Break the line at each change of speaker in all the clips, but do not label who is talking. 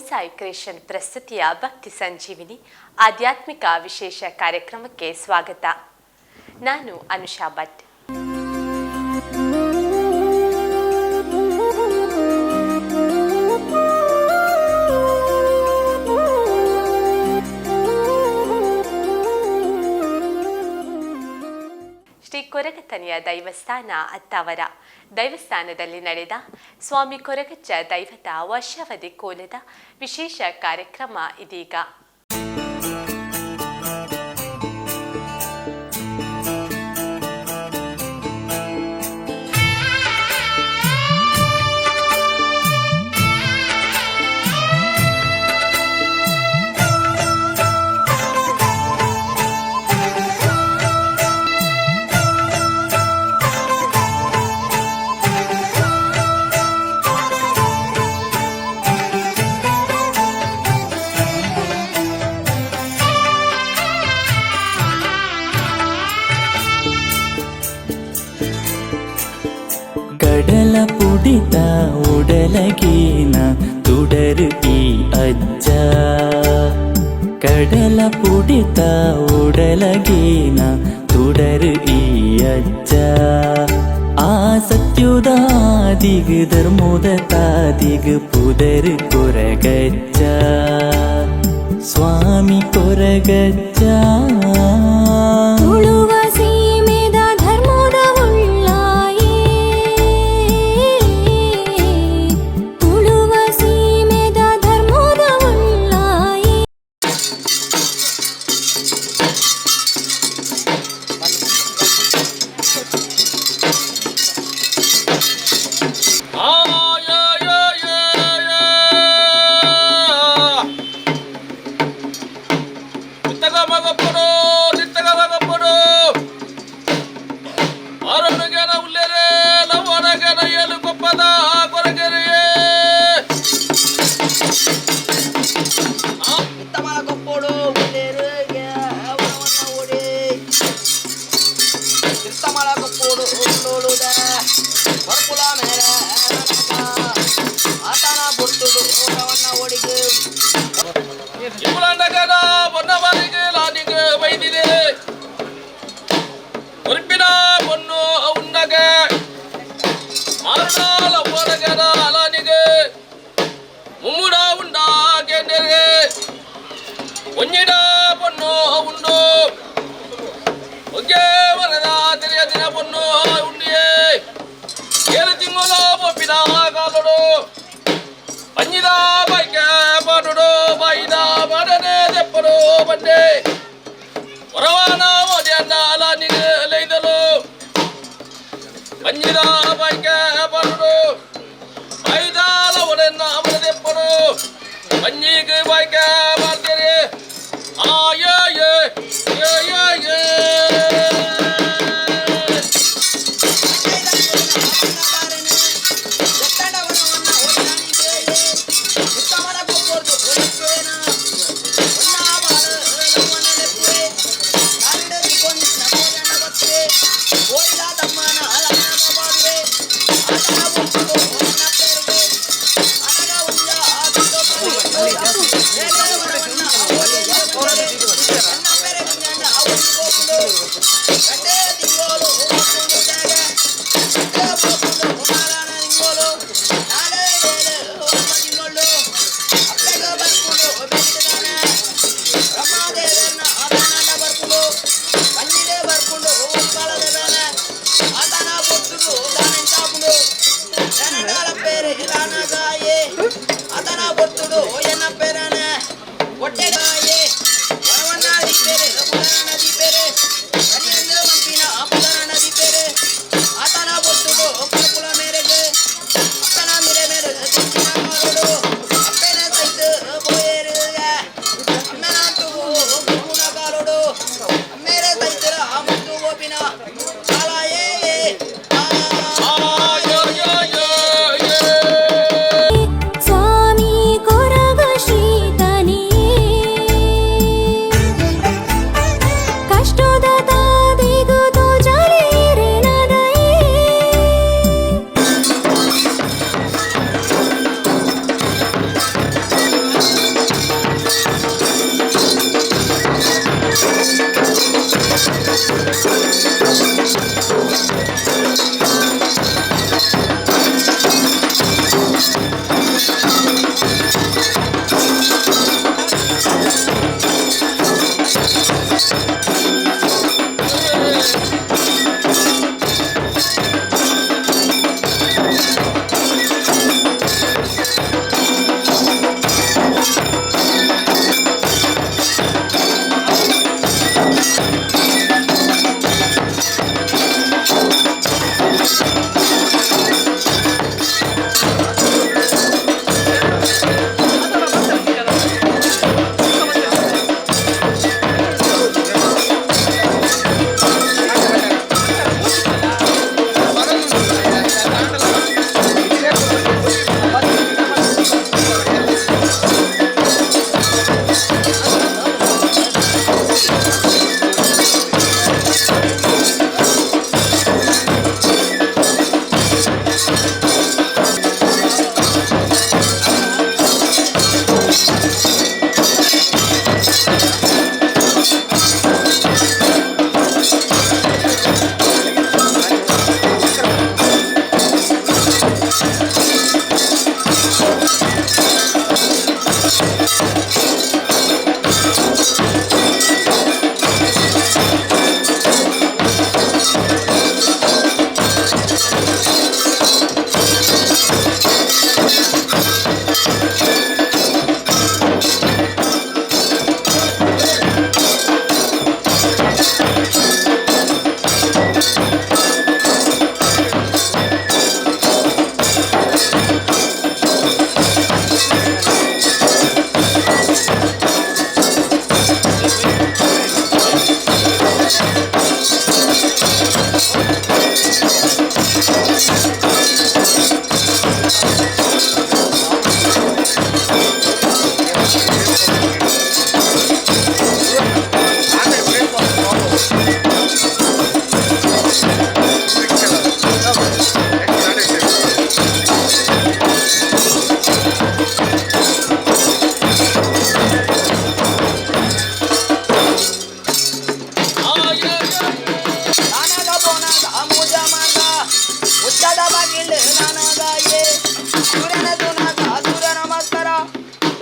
Sai creation ಪ್ರಸ್ತುತಿಯ ಭಕ್ತಿ ಸಂಜೀವಿನಿ ಆಧ್ಯಾತ್ಮಿಕ ವಿಶೇಷ ಕಾರ್ಯಕ್ರಮಕ್ಕೆ ಸ್ವಾಗತ. ನಾನು ಅನುಷಾ ಭಟ್. ಶ್ರೀ ಕೊರಗತನಿಯ ದೈವಸ್ಥಾನ ಅತ್ತಾವರ ದೈವಸ್ಥಾನದಲ್ಲಿ ನಡೆದ ಸ್ವಾಮಿ ಕೊರಗಜ್ಜ ದೈವದ ವರ್ಷಾವಧಿ ಕೋಲದ ವಿಶೇಷ ಕಾರ್ಯಕ್ರಮ ಇದೀಗ.
ಕಡಲ ಪುಡಿತ ಉಡಲಗೇನ ತುಡರು ಈ ಅಜ್ಜ. ಕಡಲ ಪುಡಿತ ಉಡಲಗೇನ ತುಡರು ಈ ಅಜ್ಜ. ಆ ಸತ್ಯುದಾದಿಗ್ ಧರ್ಮೋದ ತಾದಿಗ್ ಪುದರ್ ಕೊರಗಜ್ಜ, ಸ್ವಾಮಿ ಕೊರಗಜ್ಜ.
ತುಳುವ ಸೀಮೆದ ಧರ್ಮದ ಉಳ್ಳಾಯೇ, ತುಳುವ ಸೀಮೆದ ಧರ್ಮದ ಉಳ್ಳಾಯೇ.
ಉತ್ತಮನ ಕೊಪ್ಪೋಡು ಉಳ್ಳೇರು ಅವನವನ್ನ ಓಡಿ ತಿರ್ತಮಲ ಕೊಪ್ಪೋಡು ಉಳ್ಳೋಳುದ ಬರ್ಪುಲ ಮೇರೆ ಆತನ ಬುರ್ತುಡು ಅವನವನ್ನ ಓಡಿಗೆ. ಉತ್ತಮನ ಕೊಪ್ಪೋಡು ಒಲಿಪೇನ ಬ್ರಹ್ಮಾದೇವರನ್ನ ಆತನಾಂಡ ಬರ್ಪುಂಡು ಕಣ್ಣಿಡೆ ಬರ್ಪುಂಡು ಉತ್ಪಾಲದೇವನ ಆತನ ಬೊಟ್ಟುಡು ದಾನಂಚಾಪುಂಡು ಜನಡಾಲ ಪೇರು ಇಲಾನಗಾಯೆ ಆತನ ಬೊಟ್ಟುಡು ಎನ್ನ ಪೇರನೆ.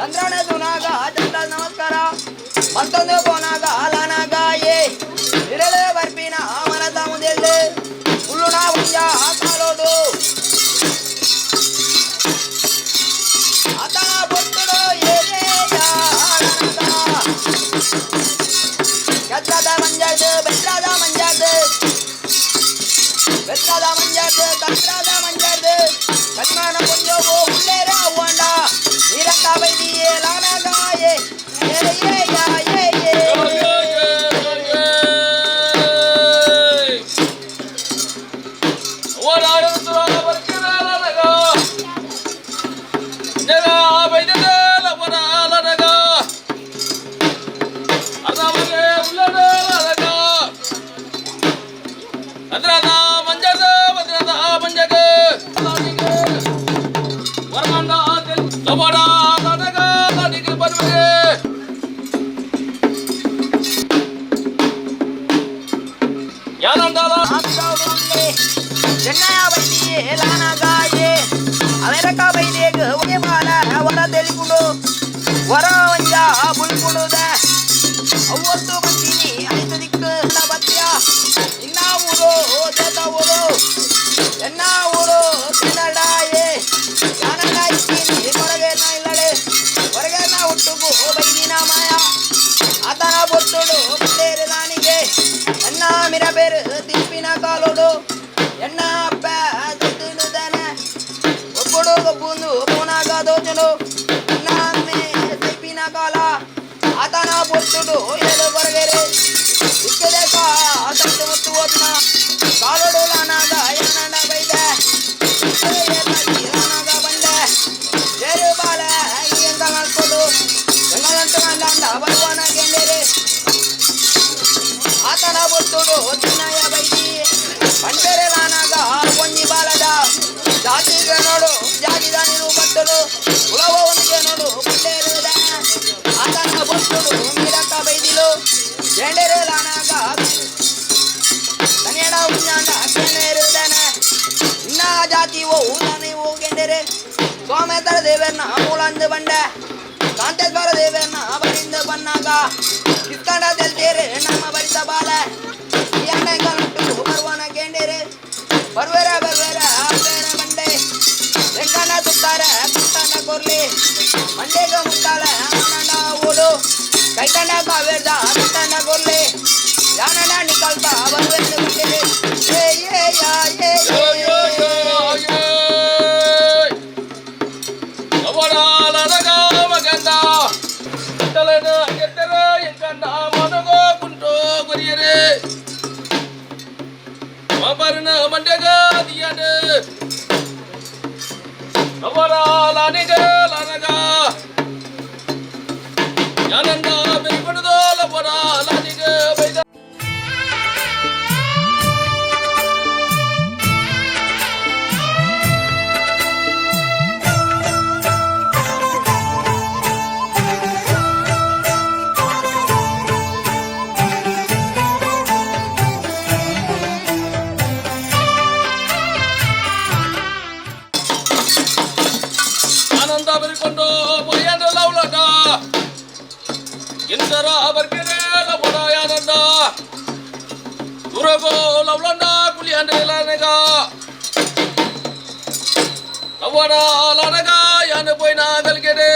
ಚಂದ್ರನ ತುನಾಗ ಚಂದ್ರ ನಮಸ್ಕಾರ ಮತ್ತೊಂದು ಪೋನಾಗ ಲಾನಾಗ ಏ ಇರಳೆ ಬರ್ಪಿನ ಮನದ ಮುಂದೆಲ್ಲೆ ಉಳ್ಳುನ ಉಂಜ ಕಾಲೋಡು ಆತನ ಬೊತ್ತುಡು ಕತ್ತದ ಮಂಜಾದು ಬೆತ್ತದ ಮಂಜಾದು ಬೆತ್ತದ ಮಂಜಾದು ತಂತ್ರದ ಮಂಜಾದು ಕನ್ಮಾನ ಕೊಂಜೋಗೋ ಉಳ್ಳೇರ ಅವ್ವಾಂಡ ನೀರಕ್ಕ ಬೈದಿಯೇ ಲಾನಗಾಯೇ ಏ ಏ ಯಾ ಏ ಏ. ಚೆನ್ನಯ ಬೈದಿಯೇ ಲಾನಗಾಯೇ ಅಮೆರಿಕ ಬೈದಿಯೇಗ ಒಗೆ ಬಾಲ ವರ ತೆಲಿಪುಂಡು ವರ ಒಂಜ ಬುಲ್ಪುಂಡುದ ಅವ್ವತ್ತು ಬಂತೀನಿ ಐದು ದಿಕ್ಕು ಬತ್ಯ ಇನ್ನ ಊರು ದೇತ ಊರು ಎನ್ನ ಊರು ಕೆನಡಾಯೇ ಯಾನಂಡ ಇದ್ದೀನಿ ಹೊರಗೆ ನಾ ಇಲ್ಲಡೆ ಹೊರಗೆ ನಾ ಹುಟ್ಟುಗು ಬೈದಿನ ಮಾಯ ಆತನ ಬೊತ್ತುಡು ಬೇರೆ ನಾನಿಗೆ ಎನ್ನ ಮಿರ ಬೇರು ತಿಪ್ಪಿನ ಕಾಲೋಡು ಎನ್ನ ಅಪ್ಪ ತಿನ್ನುದಾನೆ ಒಬ್ಬಡು ಒಬ್ಬಂದು ಪೋನಾಗ ದೋಚನು ಎನ್ನ ಅಮ್ಮೆ ತಿಪ್ಪಿನ ಕಾಲ ಆತನ ಬೊತ್ತುಡು ಏಳು ಹೊರಗೆರೆ ಇಕ್ಕದೆ ಕಾತಂದು ಮುತ್ತು ಓದಿನ ಕಾಲೋಡು ಲಾನಾಗ ಯಾನಂಡ ಬೈದೆ ಲಾನಾಗ ಬಂದೆ ಏರು ಬಾಲ ಎಂತ ಮಾಡ್ಕೊಡು ಎಂಗಲಂಟು ಅಂಡ ಬರುವನ ಗೆಂಡೆರೆ ಆತನ ಬೊತ್ತುಡು ಚಿನ್ನಯ ಬೈದಿ ಬಂಟೆರೆ ಲಾನಾಗ ಒಂಜಿ ಬಾಲದ ಜಾತಿಗೆ ನೋಡು ಜಾತಿದ ನೀರು ಬತ್ತಡು ಉಳವ ಒಂದಿಗೆ ನೋಡು ಬಂಡೇರುದ ಆತನ ಬೊತ್ತುಡು ಮೀರಕ್ಕ ಬೈದಿಲು ಗೆಂಡೆರೆ ಲಾನಾಗ ತನಿಯಡ ಉಂಜಾಂಡ ಕೆನೆರುದನ ಇನ್ನ ಜಾತಿ ಓ ಊದಾನೆ ಓಗೆಂಡೆರೆ ಸೋಮೇತರ ದೇವರನ್ನ ಮೂಳಂದು ಬಂಡೆ ಕಾಂತೇಶ್ವರ ದೇವರನ್ನ ಬರಿಂದ ಬನ್ನಾಗ ಕಿತ್ಕಂಡ ತೆಲ್ತೇರೆ ನಮ್ಮ ಬರಿತ ಬಾಲ ಈ ಅಣ್ಣಂಗಲುಟ್ಟು ಬರುವನ ಕೇಂಡೇರೆ ಬರ್ವೇರ ಬರ್ವೇರ ಬೇರೆ ಬಂಡೆ ಲೆಕ್ಕನ ತುತ್ತಾರೆ ಕುತ್ತನ ಕೊರ್ಲಿ ಮಂಡೆಗ ಮುತ್ತಾಳ ಆನಂದ ಓಡು ಕೈತನ ಕಾವೇರ್ದ ತುತ್ತನ ಕೊರ್ಲಿ ಯಾನನ ನಿಕಲ್ಪ ಬರ್ವೇರ ಬಂಡೆ ಏ ಏ ಯಾ ಏ ಏ.
ಆನಂದ ಬರಿಕೊಂಡು ಲವ್ಲಟ ಇಂದರ ಬರ್ಕೆರೆ ಲವಡಾಯಾನಂದ துரகோ லவ்லண்டா குளியாண்டேலனகா லவ்வடா லனகா யானு போய் நாகல்கெடு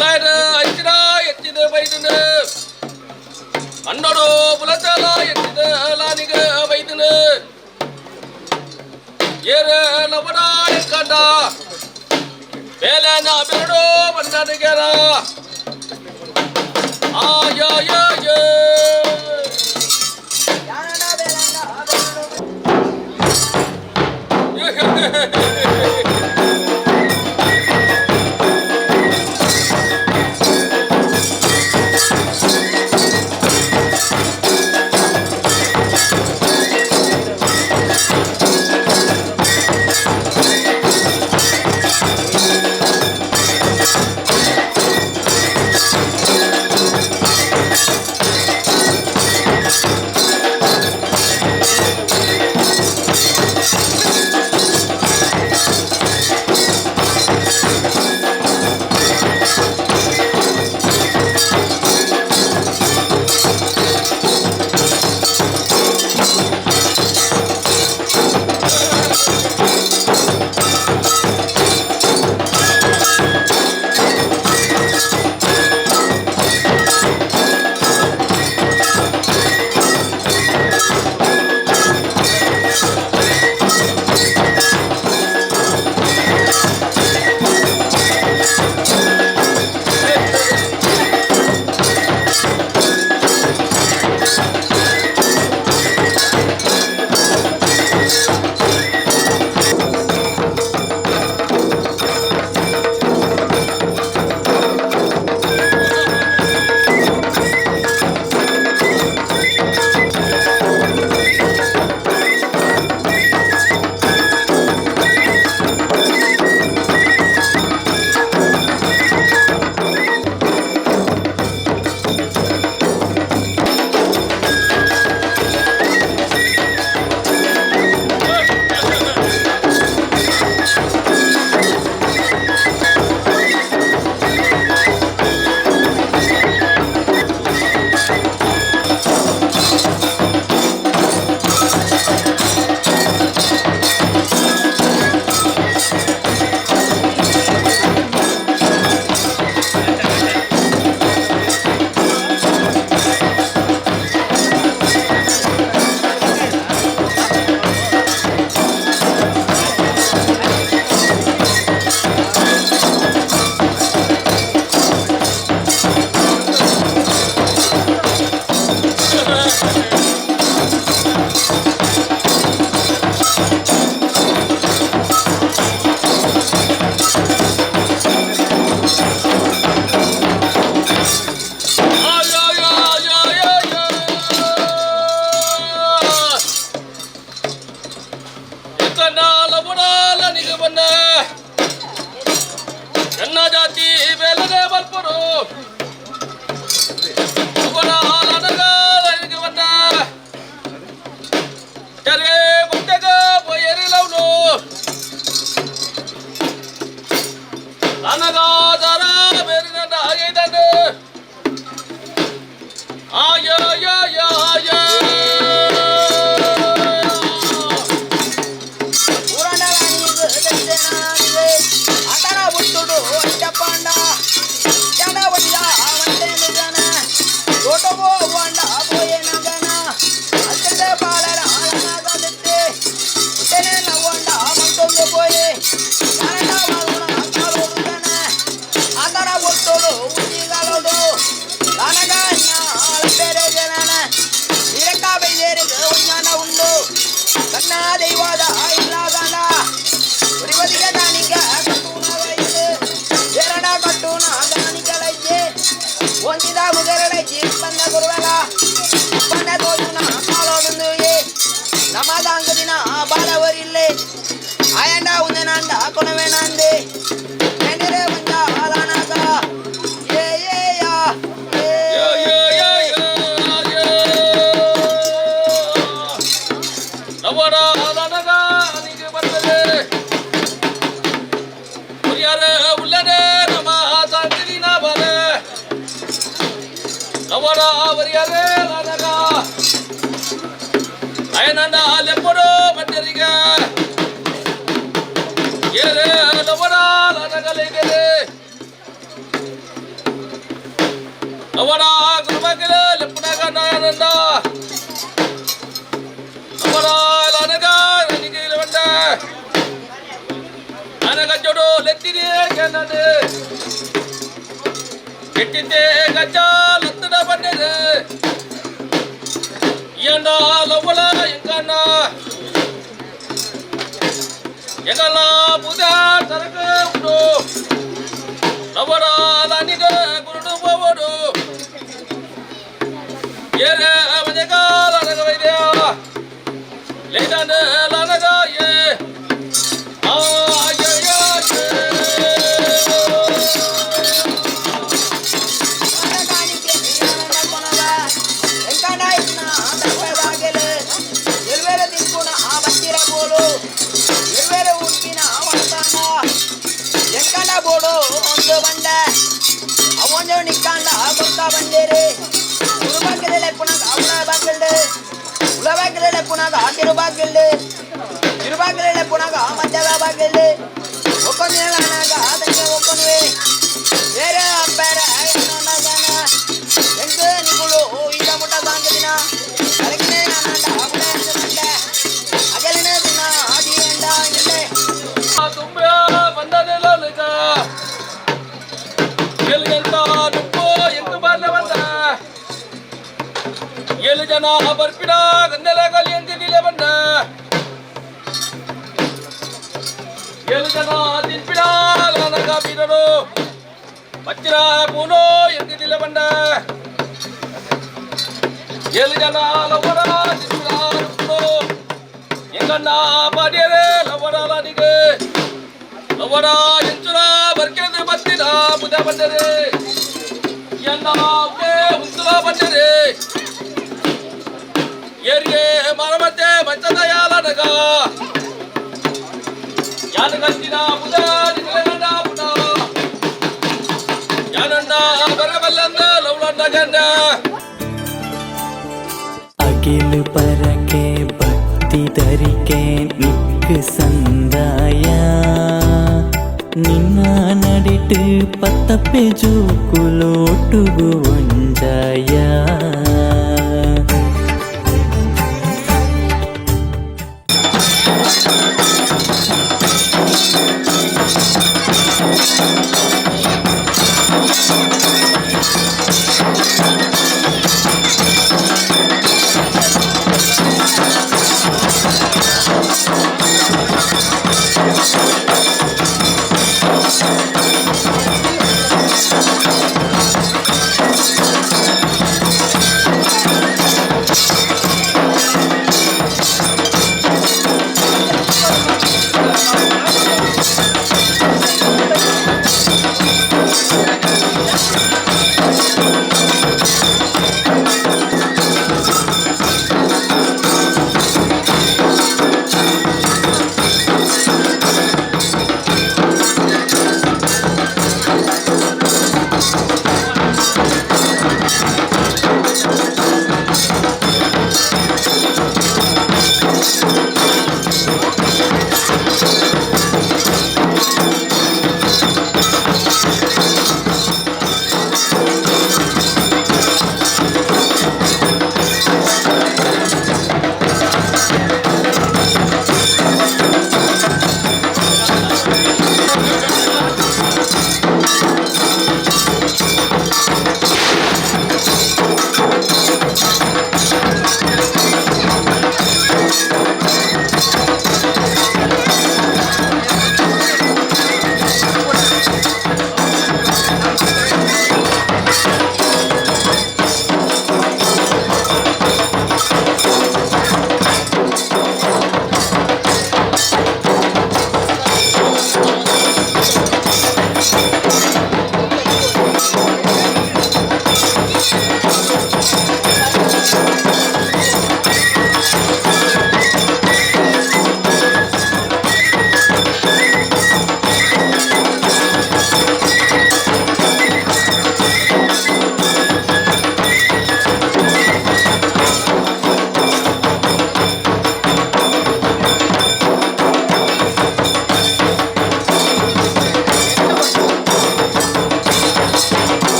லைடு ஐச்சிடா எச்சிது பைதுன்னு அன்னோடோ புலச்சாலா எச்சிது லானிக வைதுன்னு ஏறு லவ்வடா எக்காண்டா வேலை நான் பெருடோ பண்ணாதுகேரா ஆயா யா யே.
ಯಾನಂಡ ಬೇಲಂಡ ಬೇಲಂಡ.
ಆ
ಅಗಿಲು ಪರಕೆ ಭಕ್ತಿ ಧರಿಕೆ ನಿಕ್ಕು ಸಂದಾಯ ನಿನ್ನ ನಡಿಟು ಪತ್ತಪ್ಪೆ ಜೂಕುಲೋಟುಗು ಒಂಜಾಯ.
ಿ.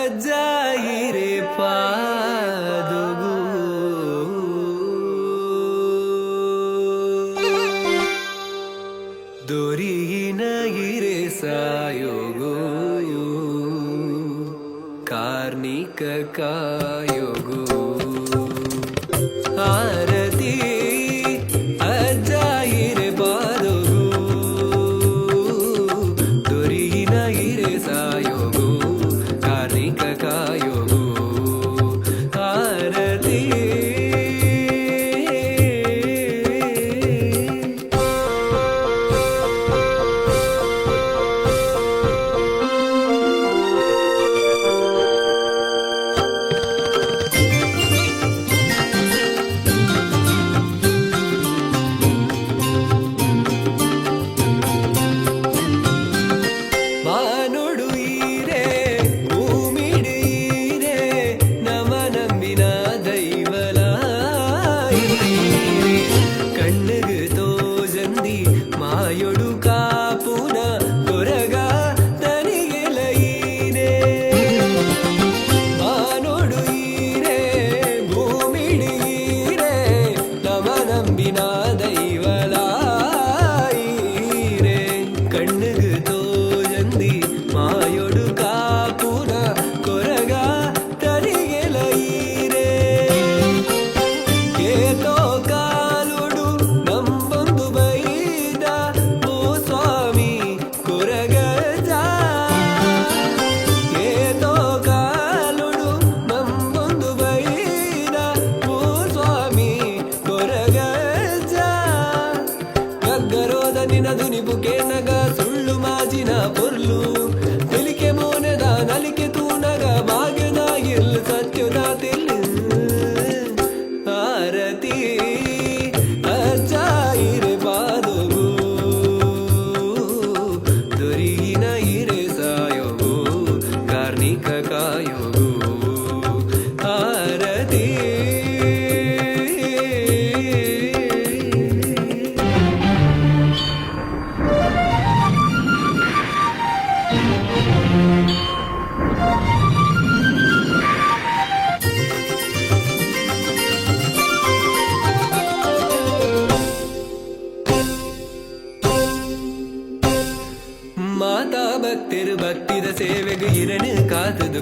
ಅಜ್ಜಾಯಿರೆ ಪಾದುಗು.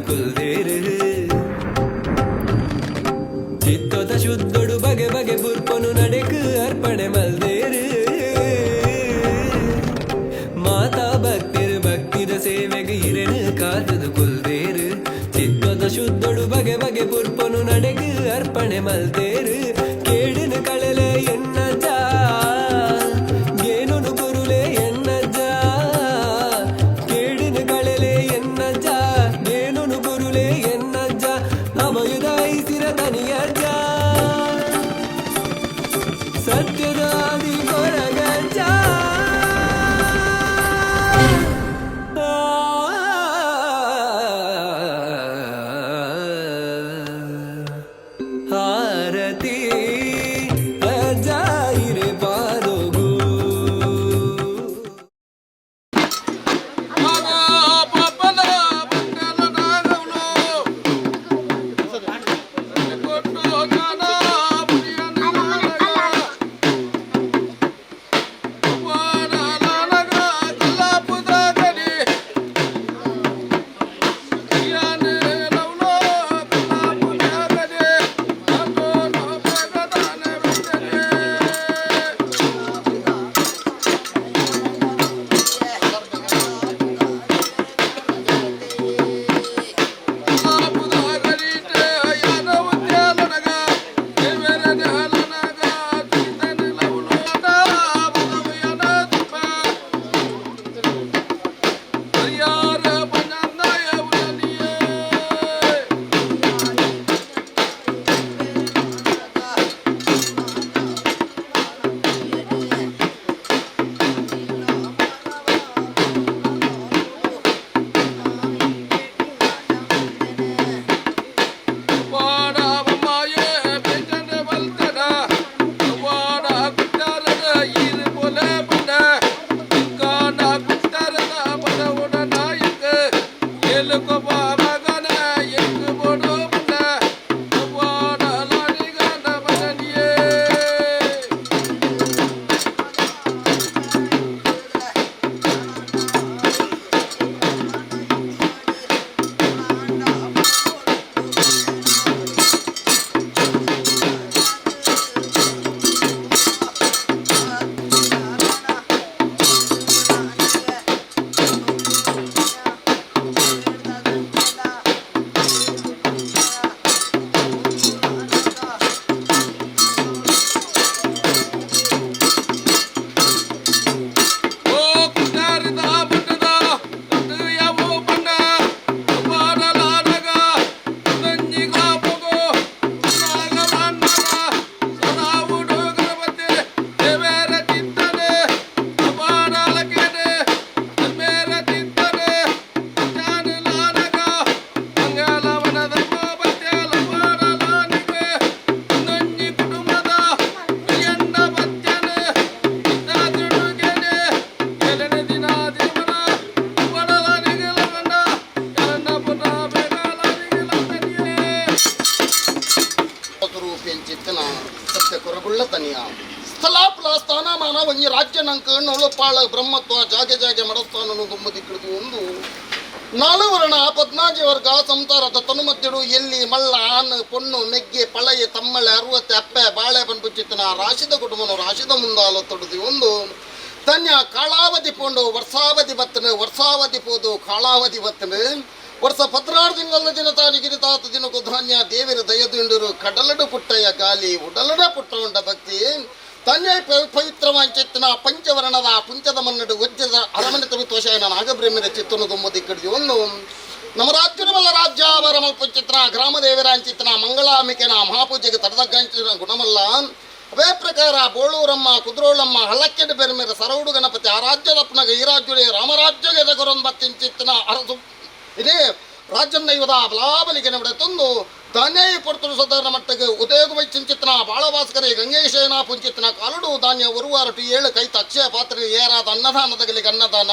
ಕುಲ್ದೇರು ಚಿತ್ತದ ಶುದ್ಧೊಡು ಬಗೆ ಬಗೆ ಬುರ್ಪನು ನಡೆಕು ಅರ್ಪಣೆ ಮಲ್ದೇರು ಮಾತಾ ಭಕ್ತಿರು ಭಕ್ತಿದ ಸೇವೆಗೆ ಇರೆನು ಕಾತದು ಕುಲ್ದೇರು ಚಿತ್ತದ ಶುದ್ಧೊಡು ಬಗೆ ಬಗೆ ಬುರ್ಪನು ನಡೆಕು ಅರ್ಪಣೆ ಮಲ್ದೇರು ಕೇಡಿನ ಕಳಲೆ ಎನ್ನಜ್ಜ ಗೇನುನು ಕುರುಲೆ ಎನ್ನಜ್ಜ ಕೇಡಿನ ಕಳಲೆ ಎನ್ನಜ್ಜ ಗೇನುನು ಕುರುಲೆ ಎನ್ನಜ್ಜ ಅಭಯುದ ಐಸಿರ ತನಿಯಜ್ಜ ಸತ್ಯದ ಆದಿ ಕೊರಗಜ್ಜ. ಆರತಿ ಅಜ್ಜಾಯಿರೆ ಪಾದೋಗು.
ಸತ್ಯ ಕೊರಗುಳ್ಳ ತನಿಯ ಸ್ಥಳಾಪ್ಲ ಸ್ಥಾನಮಾನ ಒಂಜಿ ರಾಜ್ಯ ನಂಕ ನೊಳಪಾಳ ಬ್ರಹ್ಮತ್ವ ಜಾಗೆ ಜಾಗೆ ಮಡಸ್ಥಾನನು ಗುಮ್ಮದಿ ಒಂದು ನಾಲ್ವರ್ಣ ಪದ್ನಾಜಿ ವರ್ಗ ಸಂಸಾರದ ತನುಮಧ್ಯಡು ಎಲ್ಲಿ ಮಳ್ಳ ಆನ್ ಪೊಣ್ಣು ಮೆಗ್ಗೆ ಪಳೆಯ ತಮ್ಮಳೆ ಅರುವತ್ತೆ ಅಪ್ಪೆ ಬಾಳೆ ಪನ್ಪುಚಿತ್ತನ ರಾಶಿದ ಕುಟುಂಬನು ರಾಶಿದ ಮುಂದಾಲ ತೊಡುದಿ ಒಂದು ಧನ್ಯ ಕಾಳಾವಧಿ ಪೋಂಡು ವರ್ಷಾವಧಿ ಬತ್ತನು ವರ್ಷಾವಧಿ ಪೋದು ಕಾಳಾವಧಿ ಬತ್ತನು ವರ್ಷ ಪದ್ರಾರು ತಿಂಗಳ ದಿನ ತಾನಿಗಿರಿ ತಾತ ದಿನಕು ಧಾನ್ಯ ದೇವಿರ ದಯದುಂಡರು ಕಡಲಡು ಪುಟ್ಟಯ ಗಾಲಿ ಉಡಲಡ ಪುಟ್ಟ ಉಂಡ ಭಕ್ತಿ ಧನ್ಯ ಪವಿತ್ರವಾಂಚಿತ್ತನ ಪಂಚವರ್ಣದ ಪುಂಚದ ಮನ್ನಡು ವಜ್ರದ ಅರಮನೆ ತರುತ್ವಶಯನ ನಾಗಬ್ರಹ್ಮರ ಚಿತ್ತನು ದುಮ್ಮದಿ ಕಡಿದು ಒಂದು ನಮ್ಮ ರಾಜ್ಯಮಲ್ಲ ರಾಜ್ಯಾವರ ಮಲ್ಪಂಚಿತ್ರ ಗ್ರಾಮದೇವರಾಂಚಿತ್ತನ ಮಂಗಳಾಂಬಿಕೆನ ಮಹಾಪೂಜೆಗೆ ತಡದಗ್ಗಂಚಿನ ಗುಣಮಲ್ಲ. ಅವೇ ಪ್ರಕಾರ ಬೋಳೂರಮ್ಮ ಕುದ್ರೋಳಮ್ಮ ಹಳ್ಳಕ್ಕೆಡ ಬೆರ್ಮೆರ ಸರೌಡು ಗಣಪತಿ ಆ ರಾಜ್ಯದಪ್ಪನಗ ಈ ರಾಜ್ಯಡೆ ರಾಮರಾಜ್ಯಗೆ ಎದಗೊರೊಂಬತ್ತಿಂಚಿತ್ತನ ಅರಸು ಇದೇ ರಾಜ್ಯದೈವದ ಬಲಾಬಲಿಗೆ ನಡೆ ತಂದು ಧಾನ್ಯ ಪೊರ್ತರು ಸದಾರಣ ಮಟ್ಟಕ್ಕೆ ಉದಯೋಗ ಚಿಂಚಿತನ ಬಾಳಭಾಸ್ಕರಿ ಗಂಗೇಶಯನ ಪುಂಚಿತನ ಕಾಲುಡು ಧಾನ್ಯ ಒರುವಾರಟು ಏಳು ಕೈತ ಅಕ್ಷಯ ಪಾತ್ರೆ ಏರಾದ ಅನ್ನದಾನದಗಲಿಗೆ ಅನ್ನದಾನ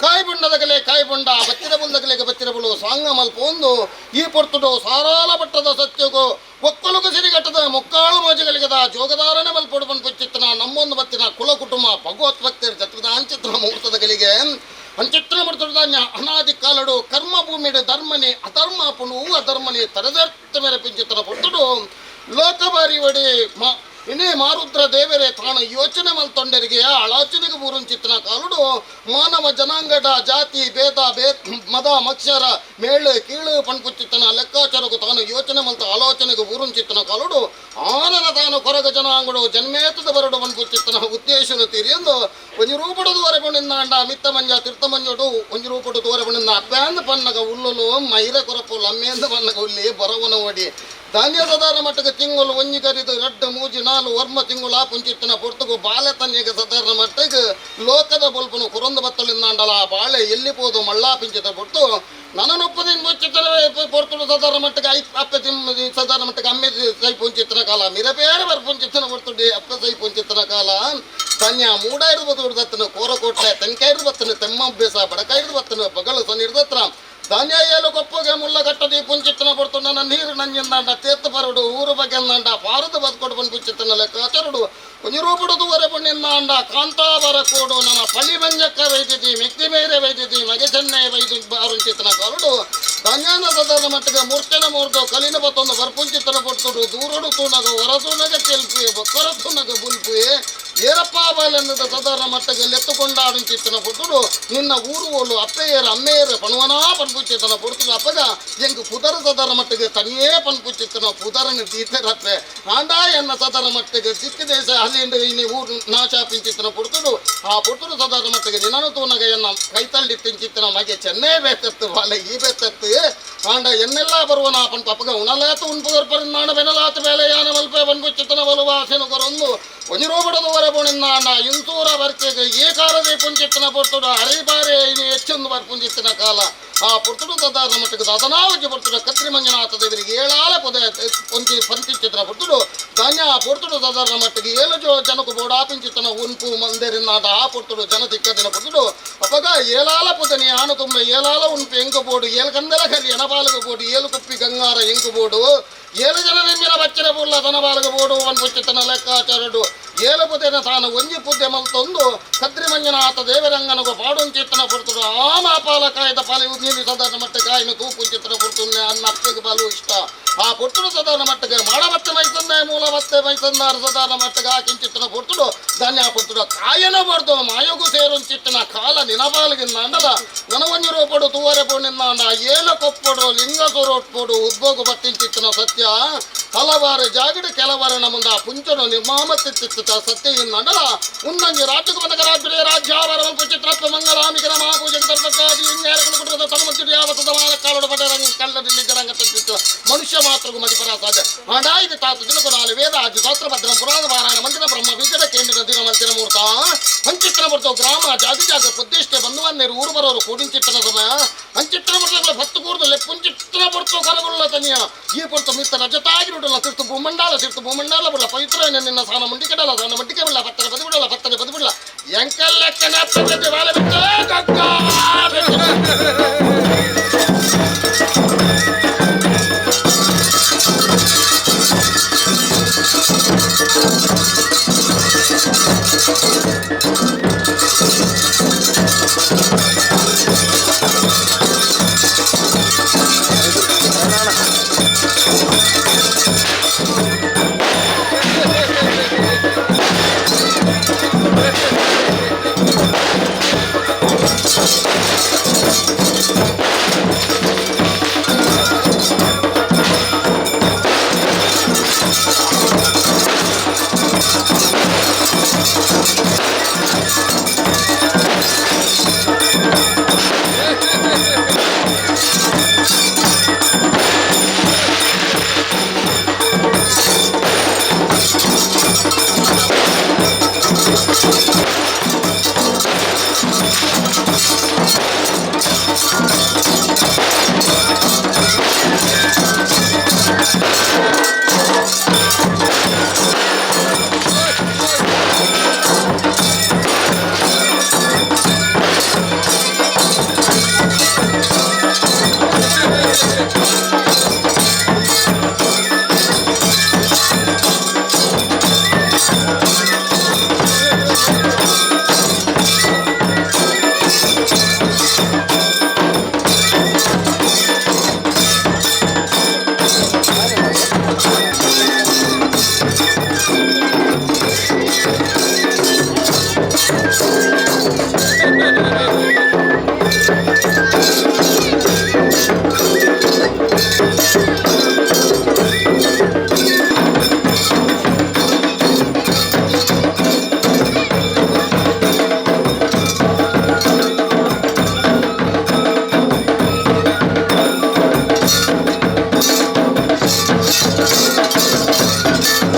ಕಾಯ್ಬುಂಡದಗಲೆ ಕಾಯ್ಬುಂಡ ಬತ್ತಿರ ಬುಲ್ದಗಲಿಗೆ ಬತ್ತಿರ ಬುಲು ಸಾಂಗ ಮಲ್ಪೊಂದು ಈ ಪೊರ್ತುಡು ಸಾರಾಲ ಪಟ್ಟದ ಸತ್ಯಗು ಒಕ್ಕಲುಗು ಸಿರಿಗಟ್ಟದ ಮುಕ್ಕಾಳು ಮೋಜಗಳಿಗದ ಜೋಗದಾರನೆ ಮಲ್ಪೊಡು ಪುಂಚಿತನ ನಮ್ಮೊಂದು ಬತ್ತಿನ ಕುಲ ಕುಟುಂಬ ಭಗವತ್ ಭಕ್ತರ ಜತ್ವದ ಅಂಚಿತನ ಮುಹೂರ್ತದಗಲಿಗೆ ಅಂಚಿತ್ರ ಪೊರ್ತುಡು ಅನಾದಿ ಕಾಲಡು ಕರ್ಮ ಭೂಮಿಡು ಧರ್ಮನೆ ಅಧರ್ಮ ಪುಣು ಅಧರ್ಮನೆ ತರದರ್ಥ ಮೇರೆ ಪಿಂಚಿತ್ರ ಪೊರ್ತುಡು ಲೋಕಬಾರಿ ಒಡಿ ಇನೇ ಮಾರುದ್ರ ದೇವರೇ ತಾನು ಯೋಚನೆ ಮಲ್ತೊಂಡರಿಗೆ ಆಲೋಚನೆಗೆ ಬೂರುಂಚಿತ್ತನ ಕಾಲುಡು ಮಾನವ ಜನಾಂಗದ ಜಾತಿ ಭೇದ ಮದ ಮಕ್ಷರ ಮೇಳು ಕೀಳು ಪಣ್ಪುಚಿತ್ತನ ಲೆಕ್ಕಾಚಾರಕ್ಕೂ ತಾನು ಯೋಚನೆ ಮಲ್ತ ಆಲೋಚನೆಗೆ ಬೂರುಂಚಿತ್ತನ ಕಾಲುಡು ಆನನ ತಾನು ಕೊರಗ ಜನಾಂಗಡು ಜನ್ಮೇತದ ಬರಡು ಪಣ್ಪುಚಿತ್ತನ ಉದ್ದೇಶನ ತೀರಿಯಂದು ಒಂಜಿ ರೂಪಡು ದೂರ ಪಣಿಂದಾಂಡ ಮಿತ್ತ ಮಂಜ ತೀರ್ಥ ಮಂಜೋಡು ಒಂಜಿ ರೂಪಡು ದೂರ ಪಣಿಂದ ಅಪ್ಯಾಂದ ಪನ್ನಗ ಉಲ್ಲುಲು ಮೈರ ಕೊರಪು ಲಮ್ಮೇಂದ ಪನ್ನಗ ಉಲ್ಲಿ ಬರವನ ಒಡಿ ಧಾನ್ಯ ಸದಾರ ಮಟ್ಟಕ್ಕೆ ತಿಂಗಳು ಒಂಜಿ ಕರಿದು ರಡ್ಡು ಮೂಜಿ ನಾಲು ವರ್ಮ ತಿಂಗಳು ಆ ಪುಂಚಿತ್ತನ ಪೊರ್ತುಗು ಬಾಳೆ ತನ್ನಿಗೆ ಸದಾರ ಮಟ್ಟಕ್ಕೆ ಲೋಕದ ಬೊಲ್ಪನು ಕುರೊಂದು ಬತ್ತಲಿಂದಾಂಡಲ ಆ ಬಾಳೆ ಎಲ್ಲಿ ಪೋದು ಮಳ್ಳಾ ಪಿಂಚಿತ ಪೊರ್ತು ನನನೊಪ್ಪದಿನ ಮುಚ್ಚಿತ್ತನ ಪೊರ್ತುಡು ಸದಾರ ಮಟ್ಟಕ್ಕೆ I ಅಪ್ಪೆ ತಿಮ್ಮ ಸದಾರ ಮಟ್ಟಕ್ಕೆ ಅಮ್ಮೆ ಸೈ ಪುಂಚಿತ್ತನ ಕಾಲ ಮಿರಪೇರೆ ಬರ್ ಪುಂಚಿತ್ತನ ಪೊರ್ತುಡಿ ಅಪ್ಪೆ ಸೈ ಪುಂಚಿತ್ತನ ಕಾಲ ಧನ್ಯ ಮೂಡ ಇರ್ಬೋದು ದತ್ತನ ಕೋರಕೋಟ್ಲೆ ತೆಂಕಾಯಿ ಬತ್ತನ ತೆಮ್ಮಬ್ಬೇಸ ಬಡಕಾಯಿ ಬತ್ತನ ಬಗಳು ಸನ್ನಿರ್ದತ್ರ ಧಾನ್ಯ ಏಲು ಕೊಪ್ಪಗೆ ಮುಲ್ಲ ಕಟ್ಟದಿ ಪುಂಚಿತ್ತನ ಪೊರ್ತು ನನ್ನ ನೀರು ನಂಜಿಂದಾಂಡ ತೇತ್ತು ಪರಡು ಊರು ಬಗೆಂದಾಂಡ ಪಾರದ ಬದುಕೊಡು ಬಂದು ಪುಂಚಿತ್ತನ ಲೆಕ್ಕಾಚರುಡು ಒಂಜಿ ರೂಪುಡು ದೂರ ಪುಣ್ಯಿಂದಾಂಡ ಕಾಂತಾಬರ ಕೋಡು ನನ್ನ ಪಳಿ ಮಂಜಕ್ಕ ವೈದ್ಯತಿ ಮಿಕ್ತಿ ಮೇರೆ ವೈದ್ಯತಿ ಮಗೆ ಚೆನ್ನೈ ವೈದ್ಯ ಬಾರುಂಚಿತ್ತನ ಕಾಲುಡು ಧಾನ್ಯಾನ ಸದಾನ ಮಟ್ಟಿಗೆ ಮೂರ್ತಿನ ಮೂರ್ತು ಕಲಿನ ಬತ್ತೊಂದು ಬರ್ಪುಂಚಿತ್ತನ ಪೊರ್ತುಡು ದೂರಡು ತೂನಗ ಹೊರತೂನಗ ತೆಲ್ಪು ಬೊಕ್ಕರ ತೂನಗ ಬುಲ್ಪು ಏರಪ್ಪ ಬಾಲೆಂದ ಸದಾನ ಮಟ್ಟಿಗೆ ಲೆತ್ತುಕೊಂಡಾಡುಂಚಿತ್ತನ ಪೊರ್ತುಡು ನಿನ್ನ ಊರು ಓಲು ಅಪ್ಪೆಯರ ಅಮ್ಮೆಯರ ಪಣುವನಾ ಪನ್ಪುಚಿತ್ತನ ಪೊರ್ತುಡು ಅಪ್ಪಗ ಎಂಗ್ ಪುದರ ಸದಾರ ಮಟ್ಟಿಗೆ ತನಿಯೇ ಪನ್ಪುಚಿತ್ತನ ಪುದರನ ದೀತರಪ್ಪೆ ಆಂಡ ಎನ್ನ ಸದಾರ ಮಟ್ಟಿಗೆ ದಿಕ್ಕ ದೇಶ ಅಲ್ಲಿಂದ ಇನ್ನಿ ಊರು ನಾಶ ಪಿಂಚಿತ್ತನ ಪೊರ್ತುಡು ಆ ಪೊರ್ತುಡು ಸದಾರ ಮಟ್ಟಿಗೆ ನಿನ್ನನು ತೂನಗ ಎನ್ನ ಕೈತಳ್ಳಿ ತಿಂಚಿತ್ತನ ಮಗೆ ಚೆನ್ನೈ ಬೇತತ್ತು ಬಾಲೆ ಈ ಬೇತತ್ತು ಆಂಡ ಎನ್ನೆಲ್ಲ ಬರುವನ ಪನ್ಪ ಅಪ್ಪಗ ಉಣಲಾತು ಉಣ್ಪುಗರ್ ಪರಿನಾಣ ಬೆನಲಾತು ಬೇಲೆ ಯಾನ ಮಲ್ಪೆ ಪನ್ಪುಚಿತ್ತನ ಬಲುವ ಆಸೆನು ಕೊರೊಂದು ಒಂಜಿರೋಬಡದುವರೆ ಪುಣಿಂದಾಂಡ ಇಂತೂರ ಬರ್ಕೆಗೆ ಈ ಕಾಲದೇ ಪುಂಚಿತ್ತನ ಪೊರ್ತುಡು ಅರಿಬಾರೆ ಇನಿ ಹೆಚ್ಚೊಂದು ಬರ್ ಪುಂಚಿತ್ತನ ಕಾಲ ಆ ಪೊರ್ತುಡು ಸದಾರ ಮಟ್ಟಿಗೆ ದಾದನಾವಜಿ ಪೊರ್ತುಡು ಕತ್ರಿ ಮಂಜುನಾಥ ದೇವರಿಗೆ ಏಳಾಲ ಪೊದೆ ಪೊಂಚಿ ಪಂಚಿತ್ತಿನ ಪೊರ್ತುಡು ಧಾನ್ಯ ಆ ಪೊರ್ತುಡು ಸದಾರ ಮಟ್ಟಿಗೆ ಏಳು ಜೋ ಜನకు ಬೋಡಾಪಿಂಚಿತ್ತನ ಉನ್ಪು ಮಂದಿರಿನಾಟ ಆ ಪೊರ್ತುಡು ಜನ ತಿಕ್ಕದಿನ ಪೊರ್ತುಡು ಅಪಗ ಏಲಾಲ ಪೊದನಿ ಆನು ತುಂಬ ಏಲಾಲ ಉನ್ಪು ಎಂಕು ಬೋಡು ಏಳು ಕಂದಲ ಕಲಿ ಎನಪಾಲಗ ಬೋಡು ಏಳು ಕುಪ್ಪಿ ಗಂಗಾರ ಎಂಕು ಬೋಡು ಏಳು ಜನ ನಿಮ್ಮಿನ ಬಚ್ಚಿನ ಪುಲ್ಲ ತನಬಾಲಗ ಬೋಡು ಒನ್ ಪುಚ್ಚಿತನ ಲೆಕ್ಕಾಚಾರಡು ಏಳು ಪುದೆನ ತಾನು ಒಂಜಿ ಪುದ್ದೆ ಮಲ್ತೊಂದು ಕದ್ರಿ ಮಂಜುನಾಥ ದೇವರಂಗನಗು ಪಾಡುಂಚಿತ್ತನ ಪೊರ್ತುಡು ಆ ಮಾಪಾಲ ಕಾಯ್ದ ಪಾಲಿ ನೀಲಿ ಸದಾನ ಮಟ್ಟ ಕಾಯಿನ ತೂಪುಂಚಿತ್ತನ ಪೊರ್ತುನ್ನೆ ಅನ್ನ ಅಪ್ಪಗೆ ಪಾಲು ಇಷ್ಟ ಆ ಪೊರ್ತುಡು ಸದಾನ ಮಟ್ಟಗೆ ಮಾಡಬತ್ತೆ ಮೈತಂದೆ ಮೂಲ ಬತ್ತೆ ಮೈತಂದಾರ ಸದಾನ ಮಟ್ಟಗೆ ಆ ಕಿಂಚಿತ್ತನ ಪೊರ್ತುಡು ಧಾನ್ಯ ಪೊರ್ತುಡು ಕಾಯನ ಬರ್ದು ಮಾಯಗು ಸೇರುಂಚಿತ್ತನ ಕಾಲ ನಿನಪಾಲಗಿಂದ ಅಂಡಲ ನನವಂಜಿ ರೂಪಡು ತೂವರೆ ಪುಣ್ಣಿಂದಾಂಡ ಏಲ ಕೊಪ್ಪಡು ಲಿಂಗ ಸೊರೊಟ್ಪೊಡು ಉದ್ಭೋಗ ಬತ್ತಿಂಚಿತ್ತನ ಸತ್ಯ ಹಲವಾರು ಜಾಗಡು ಕೆಲವರ ಮುಂದ ಪುಂಚನು ನಿರ್ಮಾಮತ್ತಿತ್ತ ಸತ್ಯ ಇಂದಂಡಲ ಉನ್ನಂಜಿ ರಾಜ್ಯకు ಬಂದ ರಾಜ್ಯ ರಾಜ್ಯಾವರ ಚಿತ್ರತ್ವ ಮಂಗಳಾಮಿಕರ ಮಹಾಪೂಜೆ ತರ್ಪಕ್ಕಾದಿ ಇಂಗ್ಯಾರಕನ ಕುಟುಂಬದ ತನುಮಜ್ಜುಡಿ ಯಾವತ್ತದ ಮಾಲಕ್ಕಾಲೋಡ ಪಡೆರಂಗ ಕಲ್ಲದಲ್ಲಿ ಜರಂಗ ತಂತಿತ್ತು ಮನುಷ್ಯ ಮಾತ್ರಗೂ ಮದಿಪರ ಸಾಧ್ಯ ಆಂಡಾಯಿದ ತಾತು ದಿನಕು ನಾಲು ವೇದ ಆಜು ಶಾಸ್ತ್ರ ಭದ್ರ ಪುರಾಣ ಪಾರಾಯಣ ಮಂದಿರ ಬ್ರಹ್ಮ ಬೀಜದ ಕೇಂದ್ರ ದಿನ ಮಂತಿನ ಮೂರ್ತ ಅಂಚಿತ್ರ ಬರ್ತು ಗ್ರಾಮ ಜಾತಿ ಜಾಗ ಪುದ್ದೇಷ್ಟೆ ಬಂಧುವನ್ನೇರು ಊರು ಬರೋರು ಕೂಡಿಂಚಿಟ್ಟನ ಸಮಯ ಅಂಚಿತ್ರ ಬರ್ತಗಳ ಭತ್ತು ಕೂರ್ದು ಲೆಪ್ಪುಂಚಿತ್ರ ಬರ್ತು ಕರಗುಳ್ಳ ತನಿಯ ಈ ಪೊರ್ತು ಮಿತ್ತ ರಜತಾಗಿರುಡಲ್ಲ ತಿರ್ತು ಭೂಮಂಡಲ ತಿರ್ತು ಭೂಮಂಡಲ ಬುಳ್ಳ ಪವಿತ್ರ ನಿನ್ನ ಸಾನ ಮುಂಡಿಕೆಡಲ ಸಾನ ಮಂಡಿಕೆ ಬಿಡಲ್ಲ ಪತ್ತನೆ ಬದಿಬಿಡಲ್ಲ ಪತ್ತನೆ ಬದಿಬಿಡಲ್ಲ ಎಂಕಲ್ಲೆಕ್ಕನ ಪದ್ಧತಿ ಬಾಲ ಬಿಟ್ಟು ಗಂಗಾ.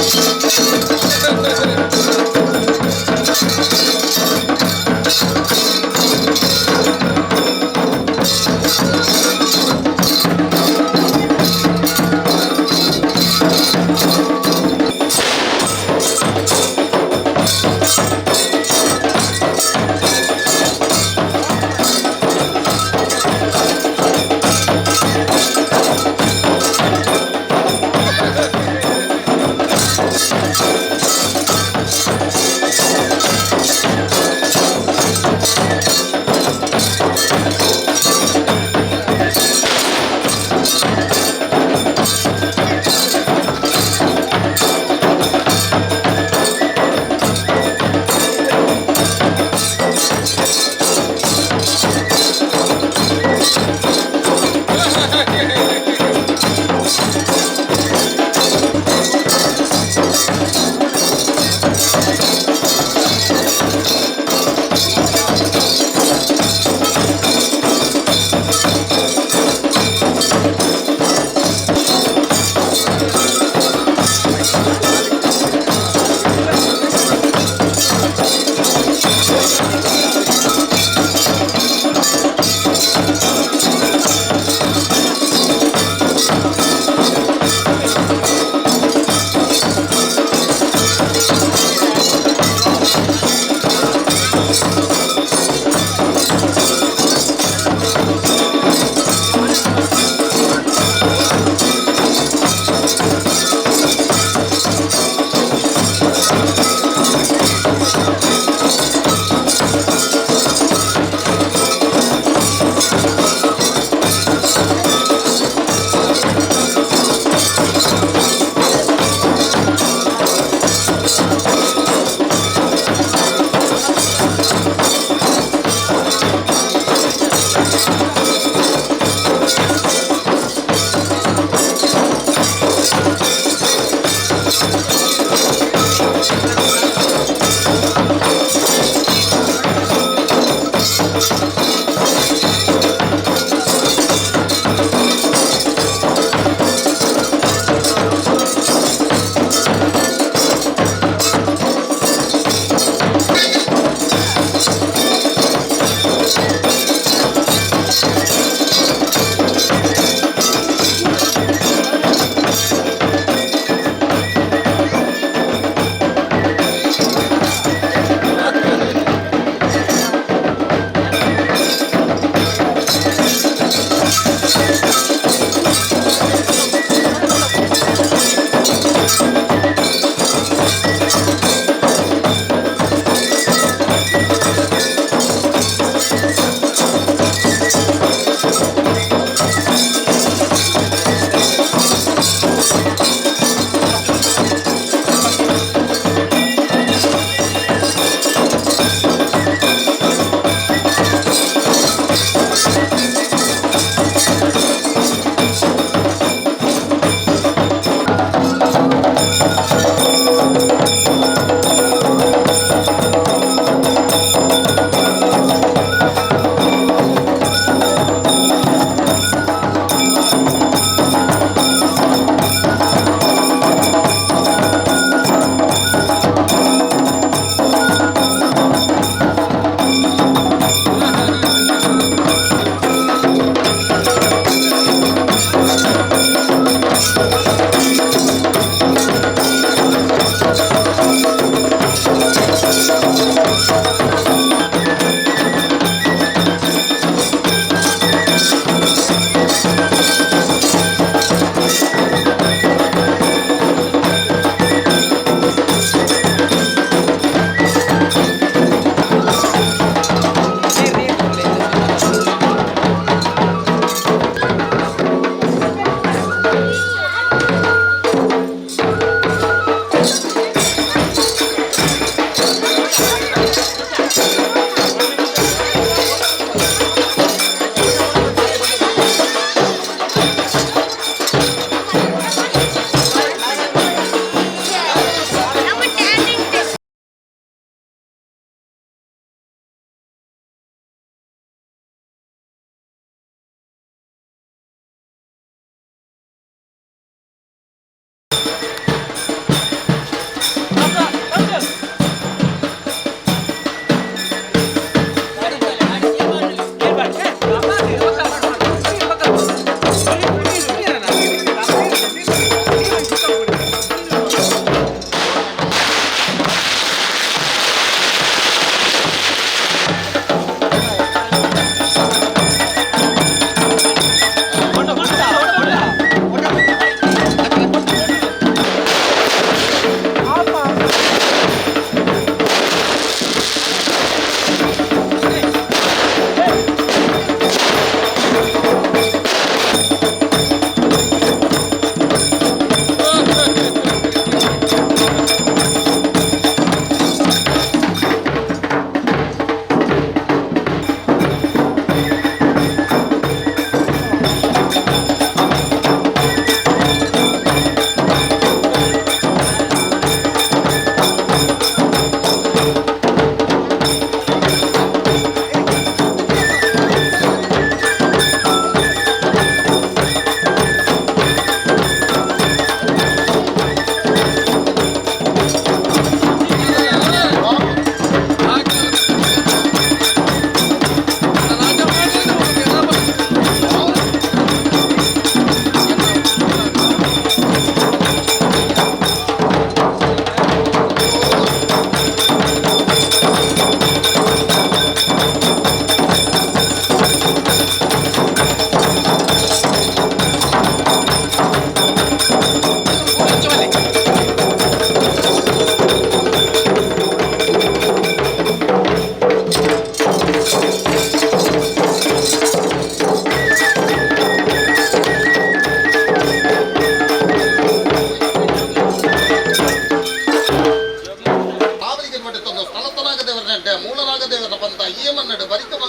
ಆ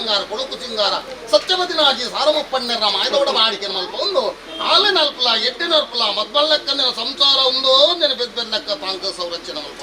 ಬಂಗಾರ ಕೊಳಕು ಸಿಂಗಾರ ಸತ್ಯವತಿನಾಗಿ ಸಾರಮುಪ್ಪಣ್ಣರ ಮಾಯದೋಡ ಬಾಡಿಕೆ ಮಲ್ಪ ಒಂದು ಆಲೆ ನಲ್ಪಲ ಎಡ್ಡೆ ನಲ್ಪಲ ಮದ್ಬಲ್ಲಕ್ಕನ ಸಂಸಾರ ಒಂದು ನೆನಪೆದ್ದಕ್ಕ ತಾಂಕ ಸಂರಕ್ಷಣೆ ಮಲ್ಪ.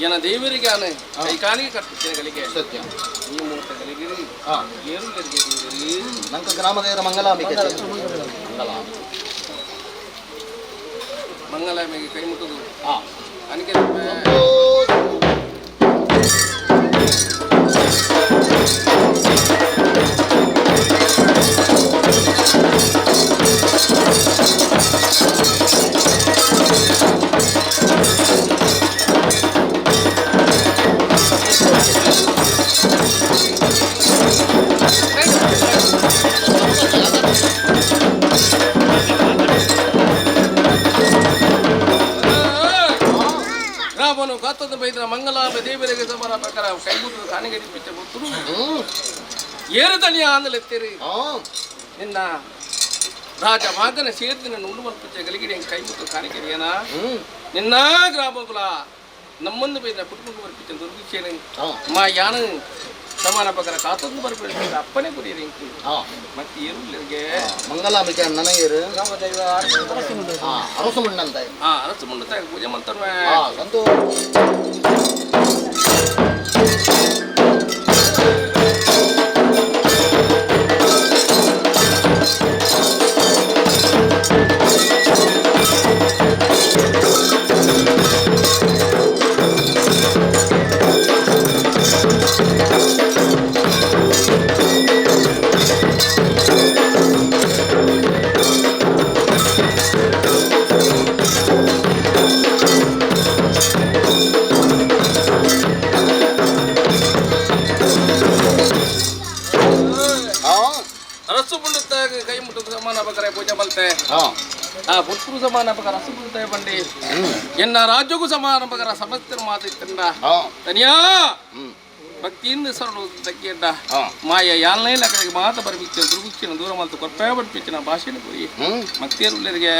ಏನ ದೇವರಿಗೆ ಆನೆ ಕೈಕಾಲಿಗೆ ಕಟ್ಟುತ್ತೇನೆ
ಸತ್ಯ.
ಈ ಮೂರ್ತಗಳಿಗೆ ಏರುಗಳಿಗೆ ದೇವರಿಗೆ
ನಂಕ ಗ್ರಾಮದೇವರ ಮಂಗಲಾಂಬಿಕೆ
ಮಂಗಲಾಂಬಿಕೆ ಕೈ ಮುಟ್ಟುದು ಅನಿಕೆ ರಾಮನು ಕಾತದ ಬೈದ್ರ ಮಂಗಲಾಂಬ ದೇವರಿಗೆ ಸಮರ ಪ್ರಕಾರ ಕೈಗುಟ್ಟು ಕಾಣಿಗೆ ಪಿಚ್ಚ ಬುತ್ತರು ಏರು ತಣಿಯ ಆಂದಲೆತ್ತೀರಿ ನಿನ್ನ ರಾಜ ಮಾಗನ ಸೇರ್ದಿನ ನುಂಡು ಮಲ್ಪುಚ್ಚ ಗಲಿಗಿಡಿ ಕೈ ಮುಟ್ಟು ಕಾಣಿಕೆರಿಯನ ನಿನ್ನ ಗ್ರಾಮಕುಲ ನಮ್ಮಂದು ಬೈದ್ರ ಕುಟುಂಬ ಬರ್ಪಿಚ್ಚ ದುರ್ಗಿಕ್ಷೇನ ಮಾ ಯಾನು ಸಮಾನ ಪ್ರಕಾರ ಕಾತಂದು ಬರ್ಪಿಡ ಅಪ್ಪನೇ ಕುರಿಯರಿ ಮತ್ತೆ ಏರುಲ್ಲರಿಗೆ
ಮಂಗಲಾಂಬಿಕೆ ನನಗೇರು ಅರಸು ಮುಣ್ಣಂತ
ಅರಸು ಮುಂಡ ಪೂಜೆ ಮಾಡ್ತಾರೆ.
ಸಂತೋಷ.
ಅರಸು ಮುಂಡುತ್ತಾಗ ಕೈ ಮುಟ್ಟು ಸಮಾನ ಬಕರೆ ಪೂಜೆ ಮಲ್ತೆ ಆ ಪುತ್ರು ಸಮಾನ ಬಕರ ಅರಸು ಮುಂಡುತ್ತಾಯ ಬಂಡಿ ಎನ್ನ ರಾಜ್ಯಕ್ಕೂ ಸಮಾನ ಬಕರ ಸಮಸ್ತರ ಮಾತಿತ್ತಂಡ ತನಿಯಾ ಭಕ್ತಿಯಿಂದ ಸರಳು ತಗ್ಗಿಯಡ್ಡ ಮಾಯ ಯಾಲ್ನೇ ಲಕ್ಕಡಿಗೆ ಮಾತ ಬರ್ಬಿಚ್ಚ ದುರ್ಗುಚ್ಚಿನ ದೂರ ಮಲ್ತು ಕೊಪ್ಪೆ ಬರ್ಪಿಚ್ಚಿನ ಭಾಷೆನ ಪುರಿ ಮತ್ತೇರುಲ್ಲರಿಗೆ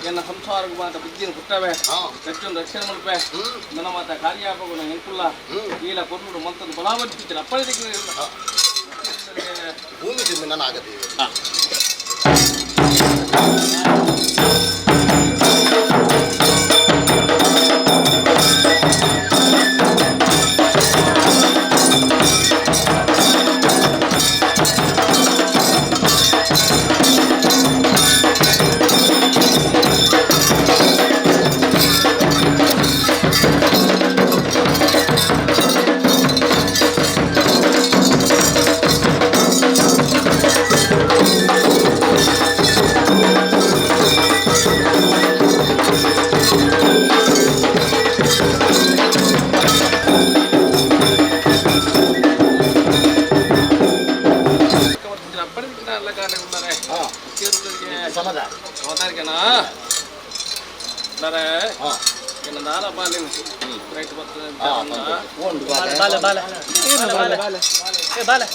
ಎನ್ನ ಸಂಸಾರ ಮಾತ ಬುದ್ಧಿಯನ್ನು ಪುಟ್ಟವೆ ರಕ್ಷಣೆ ರಕ್ಷಣೆ ಮಲ್ಪೆ ನನ್ನ ಮಾತ ಕಾರ್ಯಾಪಗುಣ ಎಂಕುಲ್ಲ ಈಲ ಕೊರ್ನುಡು ಮಂತದ್ದು ಬಲಾವರ್ತಿಚ್ಚಿನ ಅಪ್ಪಣೆ
ಭೂಮಿ ಜಮೀನ ಆಗದೆ.
ಿ.
ಸಮಾಧಾನ
ಮಾತಾಡ್ಕೇನಾ ಎನ್ನ ದಾಲ ಬಾಲಿನ ರೈಟ್ ಬರ್ತದೆ.
ಬಾಲೆ ಬಾಲೆ
ಬಾಲೆ ಬಾಲೆ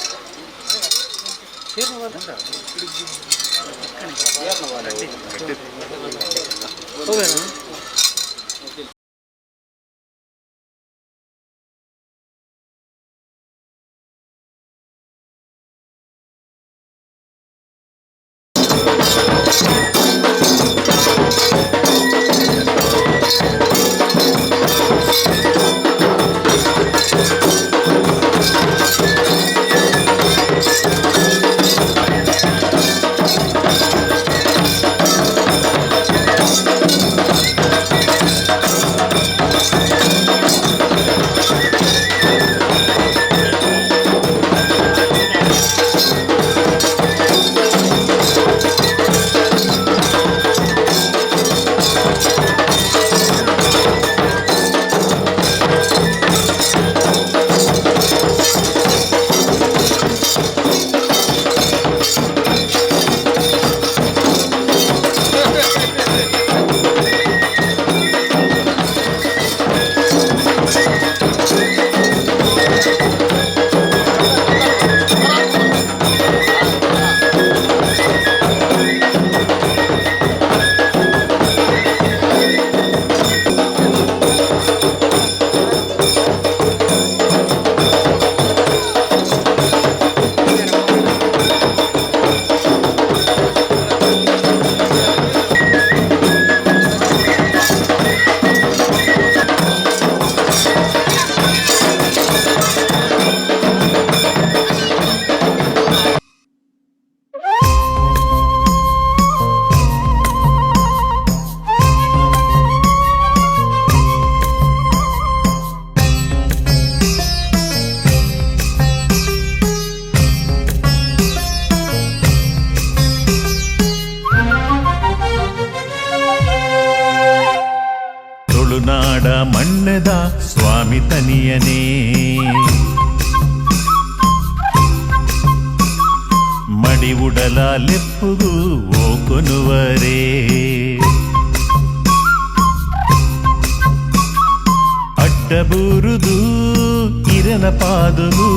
ತುಳುನಾಡ ಮಣ್ಣದ ಸ್ವಾಮಿ ತನಿಯನೇ, ಮಡಿ ಉಡಲ ಲೆಪ್ಪುಗು ಓಕೊನುವರೇ. ಅಡ್ಡಬೂರುದು ಇರನ ಪಾದುಗು,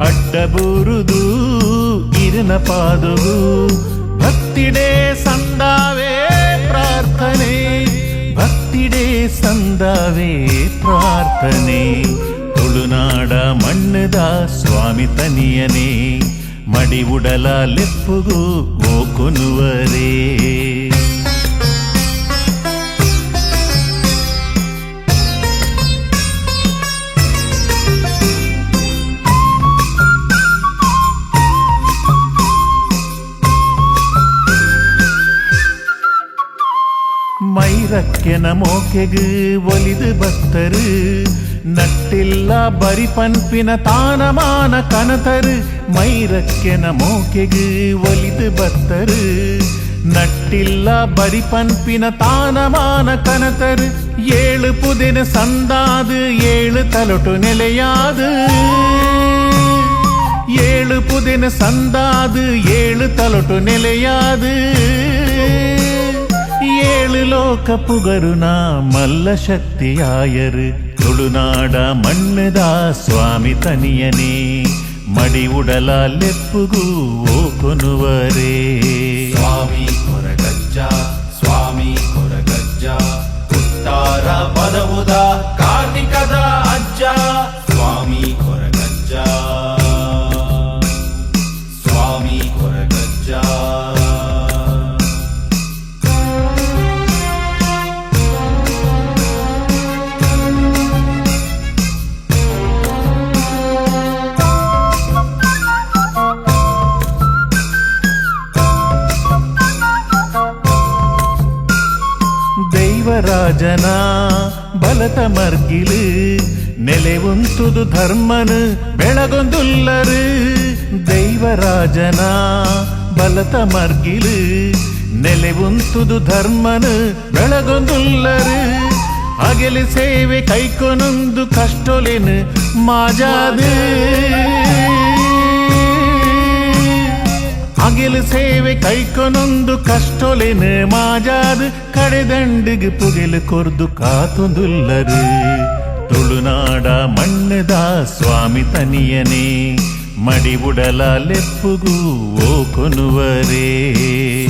ಅಡ್ಡಬೂರುದು ಇರನ ಪಾದುಗು, ಭಕ್ತಿಡೇ ಸಂದಾವೇ ಪ್ರಾರ್ಥನೆ, ಭಕ್ತಿಡೇ ಸಂದಾವೇ ಪ್ರಾರ್ಥನೆ. ತುಳುನಾಡ ಮಣ್ಣದ ಸ್ವಾಮಿ ತನಿಯನೇ, ಮಡಿ ಉಡಲ ಲೆಪ್ಪುಗು ಓಕೊನುವರೇ. ಮೈರಕ್ಕೆನ ಮೋಕೆಗು ಒಲಿದು ಬತ್ತರು, ನಟ್ಟಿಲ್ಲ ಬರಿ ಪನ್ಪಿನ ತಾನಮಾನ ಕನತರು. ಮೈರಕ್ಕೆನ ಮೋಕೆಗು ಒಲಿದು ಬತ್ತರು, ನಟ್ಟಿಲ್ಲ ಬರಿ ಪನ್ಪಿನ ತಾನಮಾನ ಕನತರು. ಏಳು ಪುದಿನ ಸಂದಾದು ಏಳು ತಲೊಟು ನೆಲೆயாது, ಏಳು ಪುದಿನ ಸಂದಾದು ಏಳು ತಲೊಟು ನೆಲೆயாது. ಏಳು ಲೋಕ ಪುಗರುನ ಮಲ್ಲ ಶಕ್ತಿಯಾಯರು, ತುಳುನಾಡ ಮಣ್ಣದ ಸ್ವಾಮಿ ತನಿಯನೇ, ಮಡಿ ಉಡಲ ಲೆಪ್ಪುಗು ಓಕೊನುವರೇ.
ಸ್ವಾಮಿ ಕೊರಗಜ್ಜ ಸ್ವಾಮಿ ಕೊರಗಜ್ಜ, ಉತ್ತಾರ ಪದವುದ ಕಾರ್ತಿಕದ ಅಜ್ಜ, ಸ್ವಾಮಿ ಕೊರಗಜ್ಜ ಸ್ವಾಮಿ ಕೊರಗಜ್ಜ.
ದೈವರಾಜನ ಬಲತ ಮರ್ಗಿಲು ನೆಲೆವುಂತುದು ಧರ್ಮನು ಬೆಳಗೊಂದುಲ್ಲರು. ದೈವರಾಜನ ಬಲತ ಮರ್ಗಿಲು ನೆಲೆವುಂತುದು ಧರ್ಮನು ಬೆಳಗೊಂದುಲ್ಲರು. ಅಗೆಲು ಸೇವೆ ಕೈಕೊನೊಂದು ಕಷ್ಟೊಲೆನು ಮಾಜಾದು, ಅಗೆಲು ಸೇವೆ ಕೈಕೊನೊಂದು ಕಷ್ಟೊಲೆನ ಮಾಜಾದು ಕಡೆದಂಡಿಗೆ ಪುಗೆಲು ಕೊರ್ದು ಕಾತೊಂದುಲ್ಲರು. ತುಳುನಾಡ ಮಣ್ಣದ ಸ್ವಾಮಿ ತನಿಯನೇ, ಮಡಿವುಡಲ ಲೆಪ್ಪುಗು ಓ ಕೊನುವರೇ.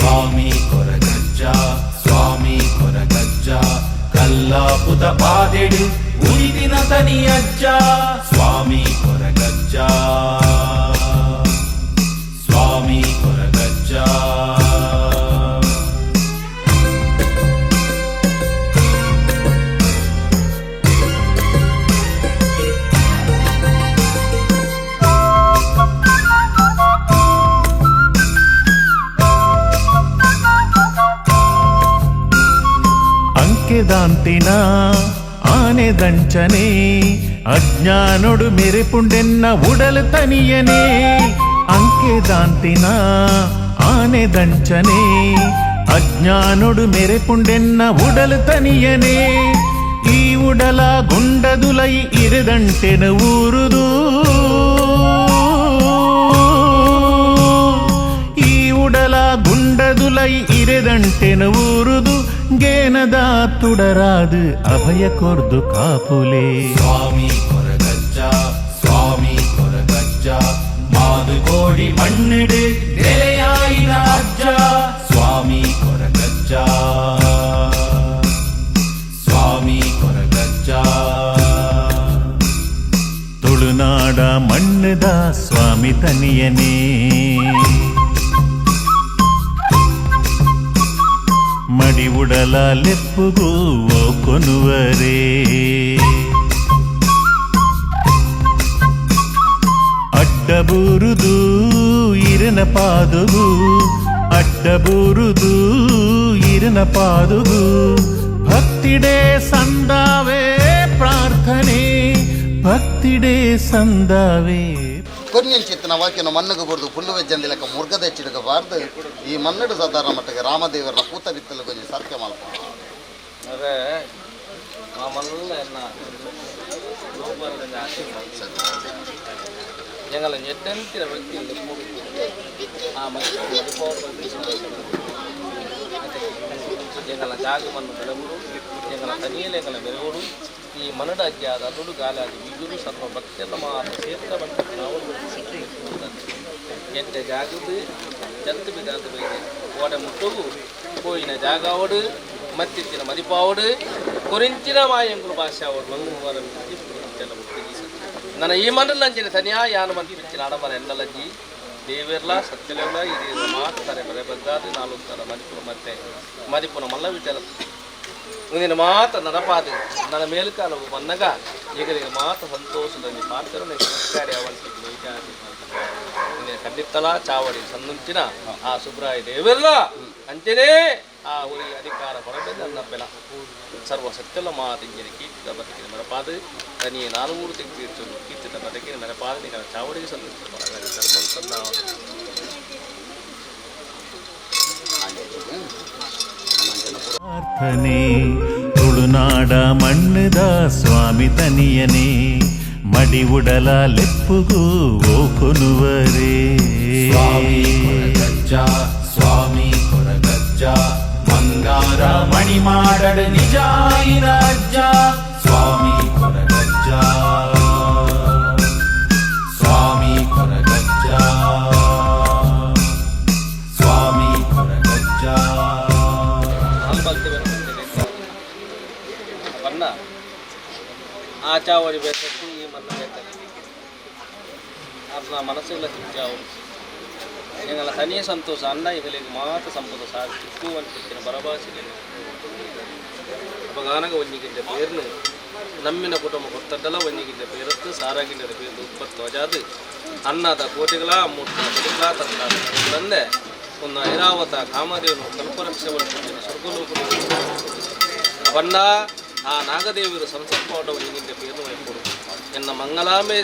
ಸ್ವಾಮಿ ಕೊರಗಜ್ಜ, ಸ್ವಾಮಿ ಕೊರಗಜ್ಜ, ಕಲ್ಲಾಪುದ ಪಾದೆಡು ಉರಿದಿನ ತನಿಯಜ್ಜ. ಸ್ವಾಮಿ ಕೊರಗಜ್ಜ, ಸ್ವಾಮಿ ಕೊರಗಜ್ಜ.
ಅಂಕೆದಾಂತಿನ ಆನೆ ದಂಚನೆ, ಅಜ್ಞಾನೊಡು ಮೆರೆಪುಂಡೆನ್ನ ಉಡಲ್ ತನಿಯನೇ. ಅಂಕೆದಾಂತಿನ ಆನೆ ದಂಚನೆ, ಅಜ್ಞಾನೊಡು ಮೆರೆಪುಂಡೆನ್ನ ಉಡಲ್ ತನಿಯನೇ. ಈ ಉಡಲ ಗುಂಡದುಲೈ ಇರದಂಟೆನ ಊರುದು, ಈ ಉಡಲ ಗುಂಡದುಲೈ ಇರೆದಂಟೆನ ಊರುದು, ಗೇನದ ತುಡರಾದು ಅಭಯ ಕೊರ್ದು ಕಾಪುಲೆ.
ಸ್ವಾಮಿ ಕೊರಗಜ್ಜ, ಸ್ವಾಮಿ ಕೊರಗಜ್ಜ, ಮಾದು ಕೋಡಿ ಮಣ್ಣಿಡು ನೆಲೆಯಾಯಿನ ಅಜ್ಜ. ಸ್ವಾಮಿ ಕೊರಗಜ್ಜ, ಸ್ವಾಮಿ ಕೊರಗಜ್ಜ.
ತುಳುನಾಡ ಮಣ್ಣದ ಸ್ವಾಮಿ ತನಿಯನೇ, ಮಡಿ ಉಡಲ ಲೆಪ್ಪುಗು ಓ ಕೊನುವರೇ. ಅಡ್ಡಬೂರುದು ಇರನ ಪಾದುಗು, ಅಡ್ಡಬೂರುದು ಇರನ ಪಾದುಗು, ಭಕ್ತಿಡೇ ಸಂದಾವೇ ಪ್ರಾರ್ಥನೆ, ಭಕ್ತಿಡೇ ಸಂದಾವೇ.
ಕೊರ್ನಿಯಂಚಿತ್ತಿನ ವಾಕ್ಯನ ಮಣ್ಣುಗು ಬಡ್ದು ಪುಲ್ಲು ವೆಜ್ಜಂದಿಲಕ ಮುರ್ಗದ ಹೆಚ್ಚಿಡಕ ಬಾರ್ದು. ಈ ಮನ್ನಡು ಸಾಧಾರಣ ಮಟ್ಟಿಗೆ ರಾಮದೇವರ ಪೂತ ಬಿತ್ತಲು ಕೊಂಚ ಸಾಧ್ಯ ಮಲ್ಪ.
ಅದೇ ಮಾಮಲ್ಲ ಎನ್ನ ಎಂಗಲ ಎಡ್ಡೆಂತಿನ ವ್ಯಕ್ತಿ ಆ ಎಂಗಲ ಜಾಗ ಮಣ್ಣು ಬೆಳಗುಡು, ಎಂಗಲ ತನಿಯಲು ಎಂಗಲ ಬೆಳಗುಡು. ಈ ಮನಡ ಅಜ್ಜಾದ ಅಲ್ಲುಡು ಗಾಲಾದಿ ಬೀಜುಡು ಸರ್ವ ಭಕ್ತಿಯಲ್ಲ ಮಾತ ಕ್ಷೇತ್ರ ಬಂತು. ನಾವು ಎಡ್ಡೆ ಜಾಗದ ಜಂತು ಬಿದಾದ ಬೈದೆ ಓಡೆ ಮುಟ್ಟುಗು ಕೋಯಿನ ಜಾಗಾವಡು ಮತ್ತಿತ್ತಿನ ಮದಿಪಾವಡು ಕೊರಿಂಚಿನ ಮಾಯಂಗುಲು ಭಾಷೆ ಅವಡು ಮಂಗುವಾರ ನನ್ನ ಈ ಮಂಡಲಂಚಿನ ತನಿಯಾ ಯಾನು ಮಂತಿ ಪಿಚ್ಚಿನ ಆಡಂಬರ ಎನ್ನಲಜ್ಜಿ ದೇವೆರ್ಲ ಸತ್ಯಲೆಲ್ಲ ಇದು ಮಾತು ತಾರೆ ಬರೆ ಬದ್ದಾದು ನಾಲು ತರ ಮದಿಪುನ ಮತ್ತೆ ಮದಿಪುನ ಮಲ್ಲ ವಿಚಾರ ಮುಂದಿನ ಮಾತ ನಡಪಾದು ನನ್ನ ಮೇಲ್ಕಾಲವು ಬಂದಾಗ ಈಗಲಿಗೆ ಮಾತ ಸಂತೋಷದಲ್ಲಿ ಪಾತ್ರನ ಸರ್ಕಾರಿ ಅವಳಿಗೆ ವಿಚಾರ ಮುಂದಿನ ಖಂಡಿತಲ ಚಾವಡಿ ಸನ್ನುಂಚಿನ ಆ ಸುಬ್ರಾಯ ದೇವೆರ್ಲ ಅಂಚನೇ ಆ ಊರಿಗೆ ಅಧಿಕಾರ ಕೊಡಬೇಕು. ನನ್ನ ಬೆಲ ಸರ್ವ ಸತ್ಯಲ ಮಾತಿಂಜಿನ ಕೀರ್ತಿದ ಬದುಕಿನ ಮೆರಪಾದು ತನಿಯ ನಾಲ್ವೂರು ತೆಗೆದಿರ್ಚು ಕೀರ್ತಿದ ಬದುಕಿನ ಮೆರಪಾದು ನಿಗಲ ಚಾವಡಿಗೆ ಸಂತೋಷ ಧರ್ಮಂ ಸನ್ನ.
ಪ್ರಾರ್ಥನೆ. ತುಳುನಾಡ ಮಣ್ಣದ ಸ್ವಾಮಿ ತನಿಯನೇ, ಮಡಿ ಉಡಲ ಲೆಪ್ಪುಗು ಓ ಕೊನುವರೇ.
ಸ್ವಾಮಿ ಕೊರಗಜ್ಜ, ಸ್ವಾಮಿ ಕೊರಗಜ್ಜ, ಬಂಗಾರ ಮಣಿ ಮಾಡಡು ನಿಜಾಯಿನ ಅಜ್ಜ. ಸ್ವಾಮಿ ಕೊರಗಜ್ಜ, ಸ್ವಾಮಿ ಕೊರಗಜ್ಜ, ಸ್ವಾಮಿ ಕೊರಗಜ್ಜ.
ನಾಲ್ ಭಕ್ತಿ ಬಣ್ಣ ಆ ಚಾವಡಿ ಬೇಕತ್ತು, ಈ ಮಣ್ಣು ಬೇಕತ್ತು. ಅರ್ನ ಮನಸ್ಸುಗಳ ಚಿಕ್ಕಾವು ಎಂಗಲ ತನಿಯ ಸಂತೋಷ ಅನ್ನ ಇಗಲಿಗೆ ಮಾತ ಸಂಪದ ಸಾಕು ಚಿಕ್ಕು ಅನ್ಪಿತ್ತಿನ ಬರಬಾಸಿಗೆ ಅಪಗಾನಗ ಒಂಜಿಗಿಂದ ಪೇರ್ನು ನಮ್ಮಿನ ಕುಟುಂಬ ಕೊತ್ತಡ್ಡಲ ಒಂಜಿಗಿಂದ ಪೇರತ್ತು ಸಾರಾಗಿಂಡದ ಪೇರ್ದು ಉತ್ಪತ್ತು ಅಜಾದು ಅನ್ನದ ಕೋಟೆಗಳ ಮೂರ್ತಿನ ಬದುಕಲ ತಂದೆ ಒಂದು ಐರಾವತ ಕಾಮಧೇನು ಕಲ್ಪವೃಕ್ಷವನ್ನು ಸ್ವರ್ಗಲೋಕ ಬಣ್ಣ ಆ ನಾಗದೇವರು ಸಂಸತ್ಪಾಟ ಒಂಜಿಗಿಂದ ಪೇರ್ನು ವೈಪುಡು ಎನ್ನ ಮಂಗಲಾಂಬೆ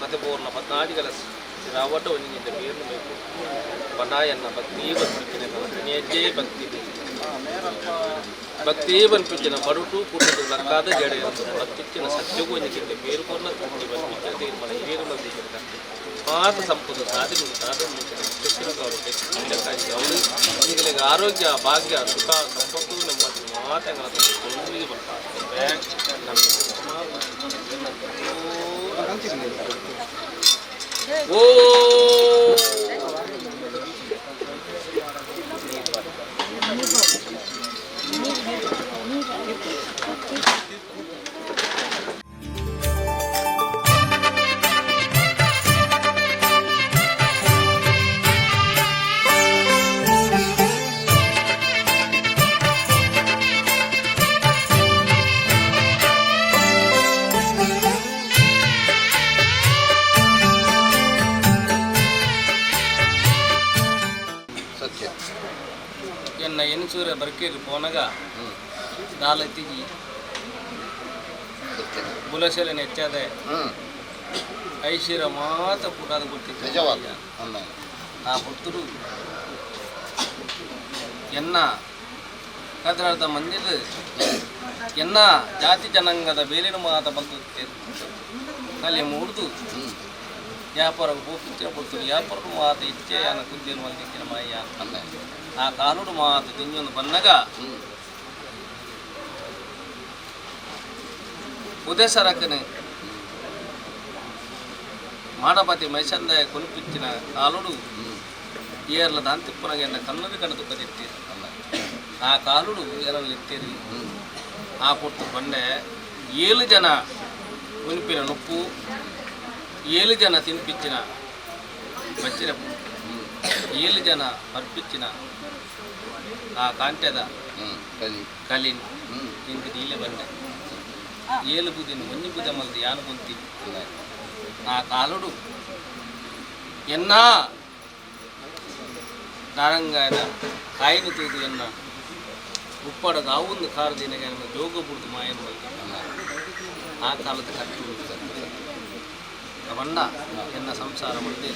ಮತ್ತೆ ಪೂರ್ಣ ಪದ್ನಾಜಿಗಳ ರಾವಟ ಒಂಜಿಗಿಂದ ಪೇರ್ನು ವೈಪುಡು ಬಣ್ಣ ಎನ್ನ ಭಕ್ತಿ ಭಕ್ತಿ ತನಿಯಜ್ಜೆ ಭಕ್ತಿ. ಭಕ್ತಿ ಬನ್ಪಿಚ್ಚಿನ ಬಡುಟು ಕುಟುಂಬ ಲಕ್ಕಾದ ಜಡೆ ಬತ್ತಿಚ್ಚಿನ ಸತ್ಯಗೂ ಒಂಜಿಕ್ಕಿಂತ ಬೇರು ಕೊರ್ನ ತೃಪ್ತಿ ಬನ್ಪಿಚ್ಚಿನ ತೀರ್ಮಾನ ಹಿರಿಯರು ಮಂದಿಗೆ ಮಾತ ಸಂಪದ ಸಾಧನೆ ಸಾಧನೆ ಅವರು ಈಗಲಿಗೆ ಆರೋಗ್ಯ ಭಾಗ್ಯ ಸುಖ ಸಂಪತ್ತು ನಮ್ಮ ಮಾತೆಗಳ ತೊಂದರೆಗೆ ಬರ್ತಾರೆ. ಓ
ಸತ್ಯ.
ಎನ್ನ ಎನ್ಸೂರ ಬರ್ಕೇರಿ ಪೋನಗ ದಾಲತಿಗಿ
ಸತ್ಯ.
ಬುಲಸೆಲೆ ನೆಚ್ಚಾದೆ ಐಶ್ವರ್ಯ ಮಾತ ಪುಟಾದ ಗೊತ್ತಿತ್ತು.
ನಿಜವಾದ ಅನ್ನ.
ಆ ಪುತ್ತರು ಎನ್ನ ಕದ್ರಾರ್ದ ಮಂದಿರ ಎನ್ನ ಜಾತಿ ಜನಾಂಗದ ಬೇಲಿನ ಮಾತ ಬಂತು ಕಲೆ ಮೂಡ್ದು ವ್ಯಾಪಾರ ಪೋಪಿಚ್ಚಿನ ಪುತ್ತರು ವ್ಯಾಪಾರ ಮಾತ ಇಚ್ಛೆ ಯಾನ ಕುದ್ದೇನು ಮಲ್ದಿಕ್ಕಿನ ಮಾಯ
ಅನ್ನ.
ಆ ಕಾಲುಡು ಮಾತು ತಿಂಜೊಂದು ಬನ್ನಗ ಉದಯಸರಕನೆ ಮಾಡಪತಿ ಮೈಸಂದಾಯ ಕೊನುಪಿಚ್ಚಿನ ಕಾಲುಡು ಏರ್ಲ ದಾಂತಿಪ್ಪುನಗ ಎನ್ನ ಕಣ್ಣು ಕಣ್ಣು ತುಕ್ಕದಿತ್ತೀರಿ. ಆ ಕಾಲುಡು ಎರಲ್ಲಿ ಇತ್ತೀರಿ. ಆ ಪೊಟ್ಟು ಬಂಡೆ 7 ಜನ ಉನಿಪಿನ ನೊಪ್ಪು 7 ಜನ ತಿನ್ಪಿಚ್ಚಿನ ಬಚ್ಚಿನ 7 ಜನ ಪರ್ಪಿಚ್ಚಿನ ಆ ಕಾಂಟ್ಯದ
ಕಲಿ
ಕಲಿನ್ ಇಂಕ ನೀಲೆ ಬಂಡೆ 7 ಬುದಿನ ಒಂಜಿ ಬುದ ಮಲ್ದು ಯಾನು ಕೊಂತಿ ಆ ಕಾಲುಡು ಎನ್ನ ನಾರಂಗಾಯದ ಕಾಯಿನ ತೂದು ಎನ್ನ ಉಪ್ಪಡದ ಆವೊಂದು ಕಾರು ದಿನಗೆ ಜೋಗ ಬುಡ್ದು ಮಾಯನ ಮಲ್ದು ಆ ಕಾಲದ ಖರ್ಚು ಬಣ್ಣ ಎನ್ನ ಸಂಸಾರ ಮಂದಿ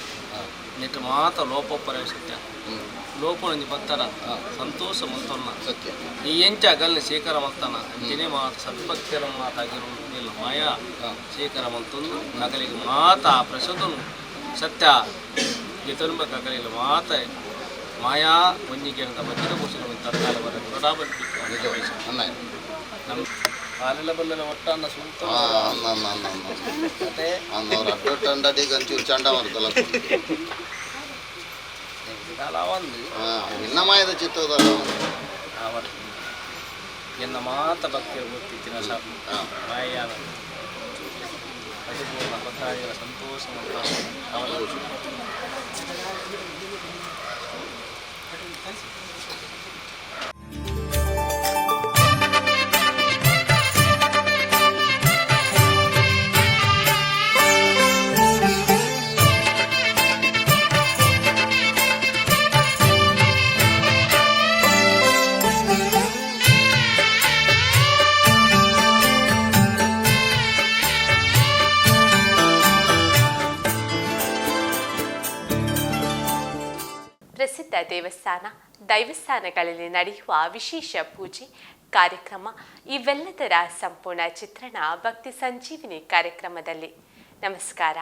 ನೆಟ್ಟು ಮಾತ ಲೋಪೊಪ್ಪರ ಸತ್ಯ ಲೋಪನೊಂಜಿ ಬತ್ತರ ಸಂತೋಷ ಮಂತೊನ್ನ
ಸತ್ಯ.
ಈ ಎಂಚ ಗಲ್ನಿ ಶೇಖರ ಮಲ್ತನ ಅಂಚನೆ ಮಾತ ಸದ್ಭಕ್ತರ ಮಾತಾಗಿರೋ ಮಾಯಾ ಶೇಖರ ಮಂತೊಂದು ನಗಲಿಗೆ ಮಾತ ಪ್ರಸದನು ಸತ್ಯ ಗೆತೊಂಬ ಕಗಲಿಗೆ ಮಾತ ಮಾಯಾ ಒಂಜಿಗೆ ಮಜ್ಜಿನ ಕೋಶನ ಒಂದು ತರ್ಕಾಲ ಬರ
ಅನ್ನ.
ನಮ್ಮ ಕಾಲೆಲ್ಲ ಬಲ್ಲನ ಒಟ್ಟನ್ನ ಸುಂತ
ಅನ್ನ ಅನ್ನ ಅನ್ನ ಅನ್ನ
ಮತ್ತೆ
ಅನ್ನ ಅವ್ರ ಅಡ್ಡೊಟ್ಟಂಡ ಅಡಿಗೆ ಒಂಚೂರು ಚಂಡ ಬರ್ತಲ್ಲ.
ಕಾಲ ಒಂದು
ನಿನ್ನ ಮಾಯದ ಚಿತ್ತದಲ್ಲ.
ಅವರ ಎನ್ನ ಮಾತ ಭಕ್ತಿಯರು ಗೊತ್ತಿತ್ತಿನ ಸಾಕು ಮಾಯಾನ ಪರಿಪೂರ್ಣ ಭಕ್ತಾದಿಗಳ ಸಂತೋಷ ಮತ್ತು ಅವರ
ಪ್ರಸಿದ್ಧ ದೇವಸ್ಥಾನ ದೈವಸ್ಥಾನಗಳಲ್ಲಿ ನಡೆಯುವ ವಿಶೇಷ ಪೂಜೆ ಕಾರ್ಯಕ್ರಮ ಇವೆಲ್ಲದರ ಸಂಪೂರ್ಣ ಚಿತ್ರಣ ಭಕ್ತಿ ಸಂಜೀವಿನಿ ಕಾರ್ಯಕ್ರಮದಲ್ಲಿ. ನಮಸ್ಕಾರ.